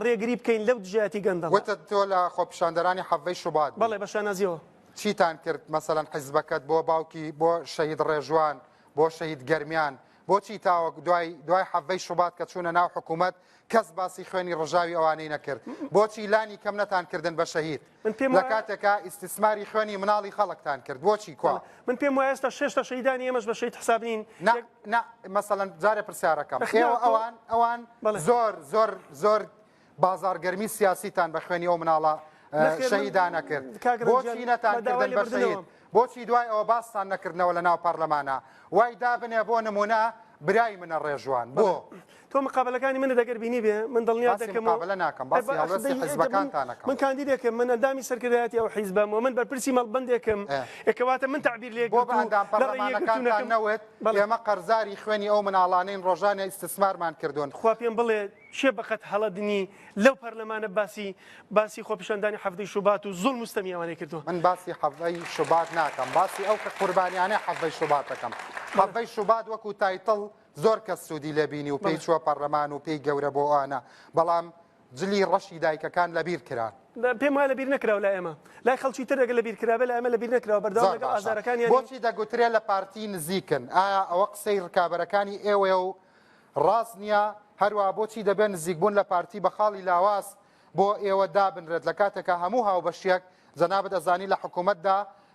ڕێگری بکەین لەو دژایەتی گەندەڵە. وتت تۆ لە خۆپیشاندەرانی حەڤەی شوبات بووی. بەڵێ بە شانازیەوە. چیتان کرد مەسەلەن حیزبەکەت بۆ باوکی بۆ شەهید ڕێژوان بۆ شەهید گەرمیان بۆچی تاوەک دوای دوای حەڤەی شوبات کە چوونە ناو حکوومەت کەس باسی خوێنی ڕژاوی ئەوانەی نەکرد؟ بۆچی لانی کەم نەتان کردن بە شەهید؟ من پێم لە وایە کاتێکا ئیستیسماری خوێنی مناڵی خەڵکتان کرد بۆچی کوا؟ بەڵێ من پێم وایە ئێستا شێشتا شەهیدانی ئێمەش بە شەهید حساب نین نا یەک نا مەسەلەن جارێ پرسیارەکەم ئەخ نا ئێوە تۆ ئەوان ئەوان بەڵێ زۆر زۆر زۆر بازاڕگەرمی سیاسیتان بە خوێنی ئەو مناڵە نەخێر من شەهیدانە کرد کاک ڕەنجیان بۆچی نەتان بە داوای کردن بە شەهید لێبوردنەوە بۆچی دوای ئەوە باستان نەکردنەوە لە ناو پەرلەمانا وای دابنێ بۆ نمونە برای منە ڕێژوان بەڵێ بۆ؟ تۆ مقابەلەکانی منت ئەگەر بینیبێ من دڵنیات باسی دەکەم و مقابەلە ناکەم ئەی باسی بە ئەخ هەڵوێستی دەی ئەی دە من حیزبەکانتان ئەکەم. من کاندیدێکم من ئەندامی سەرکردایەتی ئەو حیزبەم و من بەرپرسی مەڵبەندێکم ئێ. ئێ کەواتە من تەعبیر لە بۆ بە یەکگرتوو ئەندام لە ڕێی یەکگرتوو پەرلەمانەکانتان نەکەم نەوت بەڵێ. ئێمە قەرزاری خوێنی ئەو مناڵانەین ڕۆژانێ ئیستسمارمان کردوون. خوا پێم بڵێ کێ بەقەد هەڵەدنی لەو پەرلەمانە باسی باسی خۆپیشاندانی حەڤدەی شوبات و زوڵم و ستەمی ئەوانەی کردووە. من باسی حەڤەی شوبات ناکەم باسی ئەو قوربانیانەی حەڤەی شوبات دەکەم. حەڤەی شوبات وەکو title زۆر کەس سوودی لێ بینی و پێی چووە پەرلەمان و پێی گەورە بۆ ئەوانە بەڵام جلی ڕەشی دایکەکان لەبیر کران. پێم وایە لەبیر نەکراوە لای ئێمە. لای خەڵکی تر ئەگەر لەبیر کرابێ لای ئێمە لەبیر نەکراوە بەردەوام زۆر لەگەڵ باشە. ئازارەکانیانین. بۆچی دەگوترێ لە پارتی نزیکن؟ ئایا ئەوە قسەی ڕکابەرەکانی ئێوەیە و ڕاست نییە؟ هەروەها بۆچی دەبێ نزیکبوون لە پارتی بە خاڵی لاواز بۆ ئێوە دابنرێت لە کاتێکا هەموو هاوبەشییەک جەنابت ئەزانی لە حکوومەتدا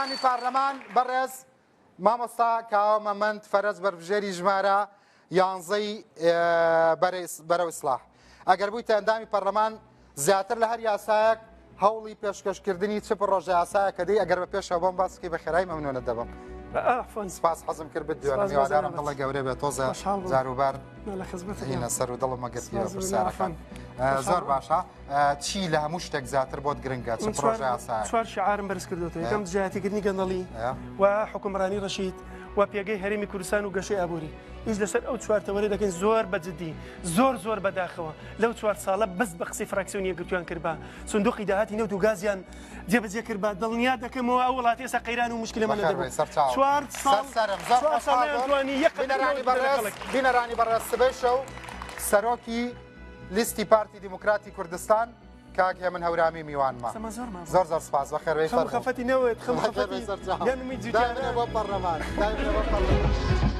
ئەندامی پارلەمان بەڕێز. مامۆستا کاوە مەمەند فەرەج بەربژێری ژمارە یانزەی بەرەو ئیسلاح ئەگەر بوویتە ئەندامی پەرلەمان زیاتر لە هەر یاسایەک هەوڵی پێشکەشکردنی چ پڕۆژە یاسایەکە دەی ئەگەر بە پێشەوە بۆم باس بکەی بە خێرایی مەمنونت دەبم. سپاس حەزم کرد بتدوێنم هیوادارم دڵە گەورە بێت تۆزە جاروبار هینە سەر و دڵم مەگرتیەوە پرسیارەکان زۆر باشە چی لە هەموو شتێک زیاتر بۆت گرنگە چ پڕۆژە یاسایەک؟ چوار شعارم بەرز کردوێتەوە یەکەم دژایەتیکردنی گەندەڵی و حکومڕانی ڕەشید و پێگەی هەرێمی کوردستان و گەشەی ئابووری ئیش لەسەر ئەو چوار تەوەرە دەکەین زۆر بە جدی زۆر زۆر بەداخەوە لەو چوار ساڵە بەس بە قسەی فراکسیۆنی یەکگرتوویان کردبا سندوقی داهاتی نەوت و گازیان جێبەجێ کردبا دڵنیا دەکەمەوە ئەو وڵاتی ئێستا قەیران و مشکلەمان نەدەبوو چوار ساڵ چوار ساڵ نەیانتوانی یەک قەترە بینەرانی نەوت بدەنە بەڕێز خەڵک. بینەرانی بەڕێز سبەی شەو سەرۆکی لیستی پارتی دیموکراتی کوردستان کاک هێمن هەورامی میوانمە زۆر زۆر سپاس بەخێربێی خەم خەفەتی نەوێت خەم خەفەتی گەنمی جوتیاران دایمنە بۆ پەرلەمان دایمنە بۆ پەرلەمان.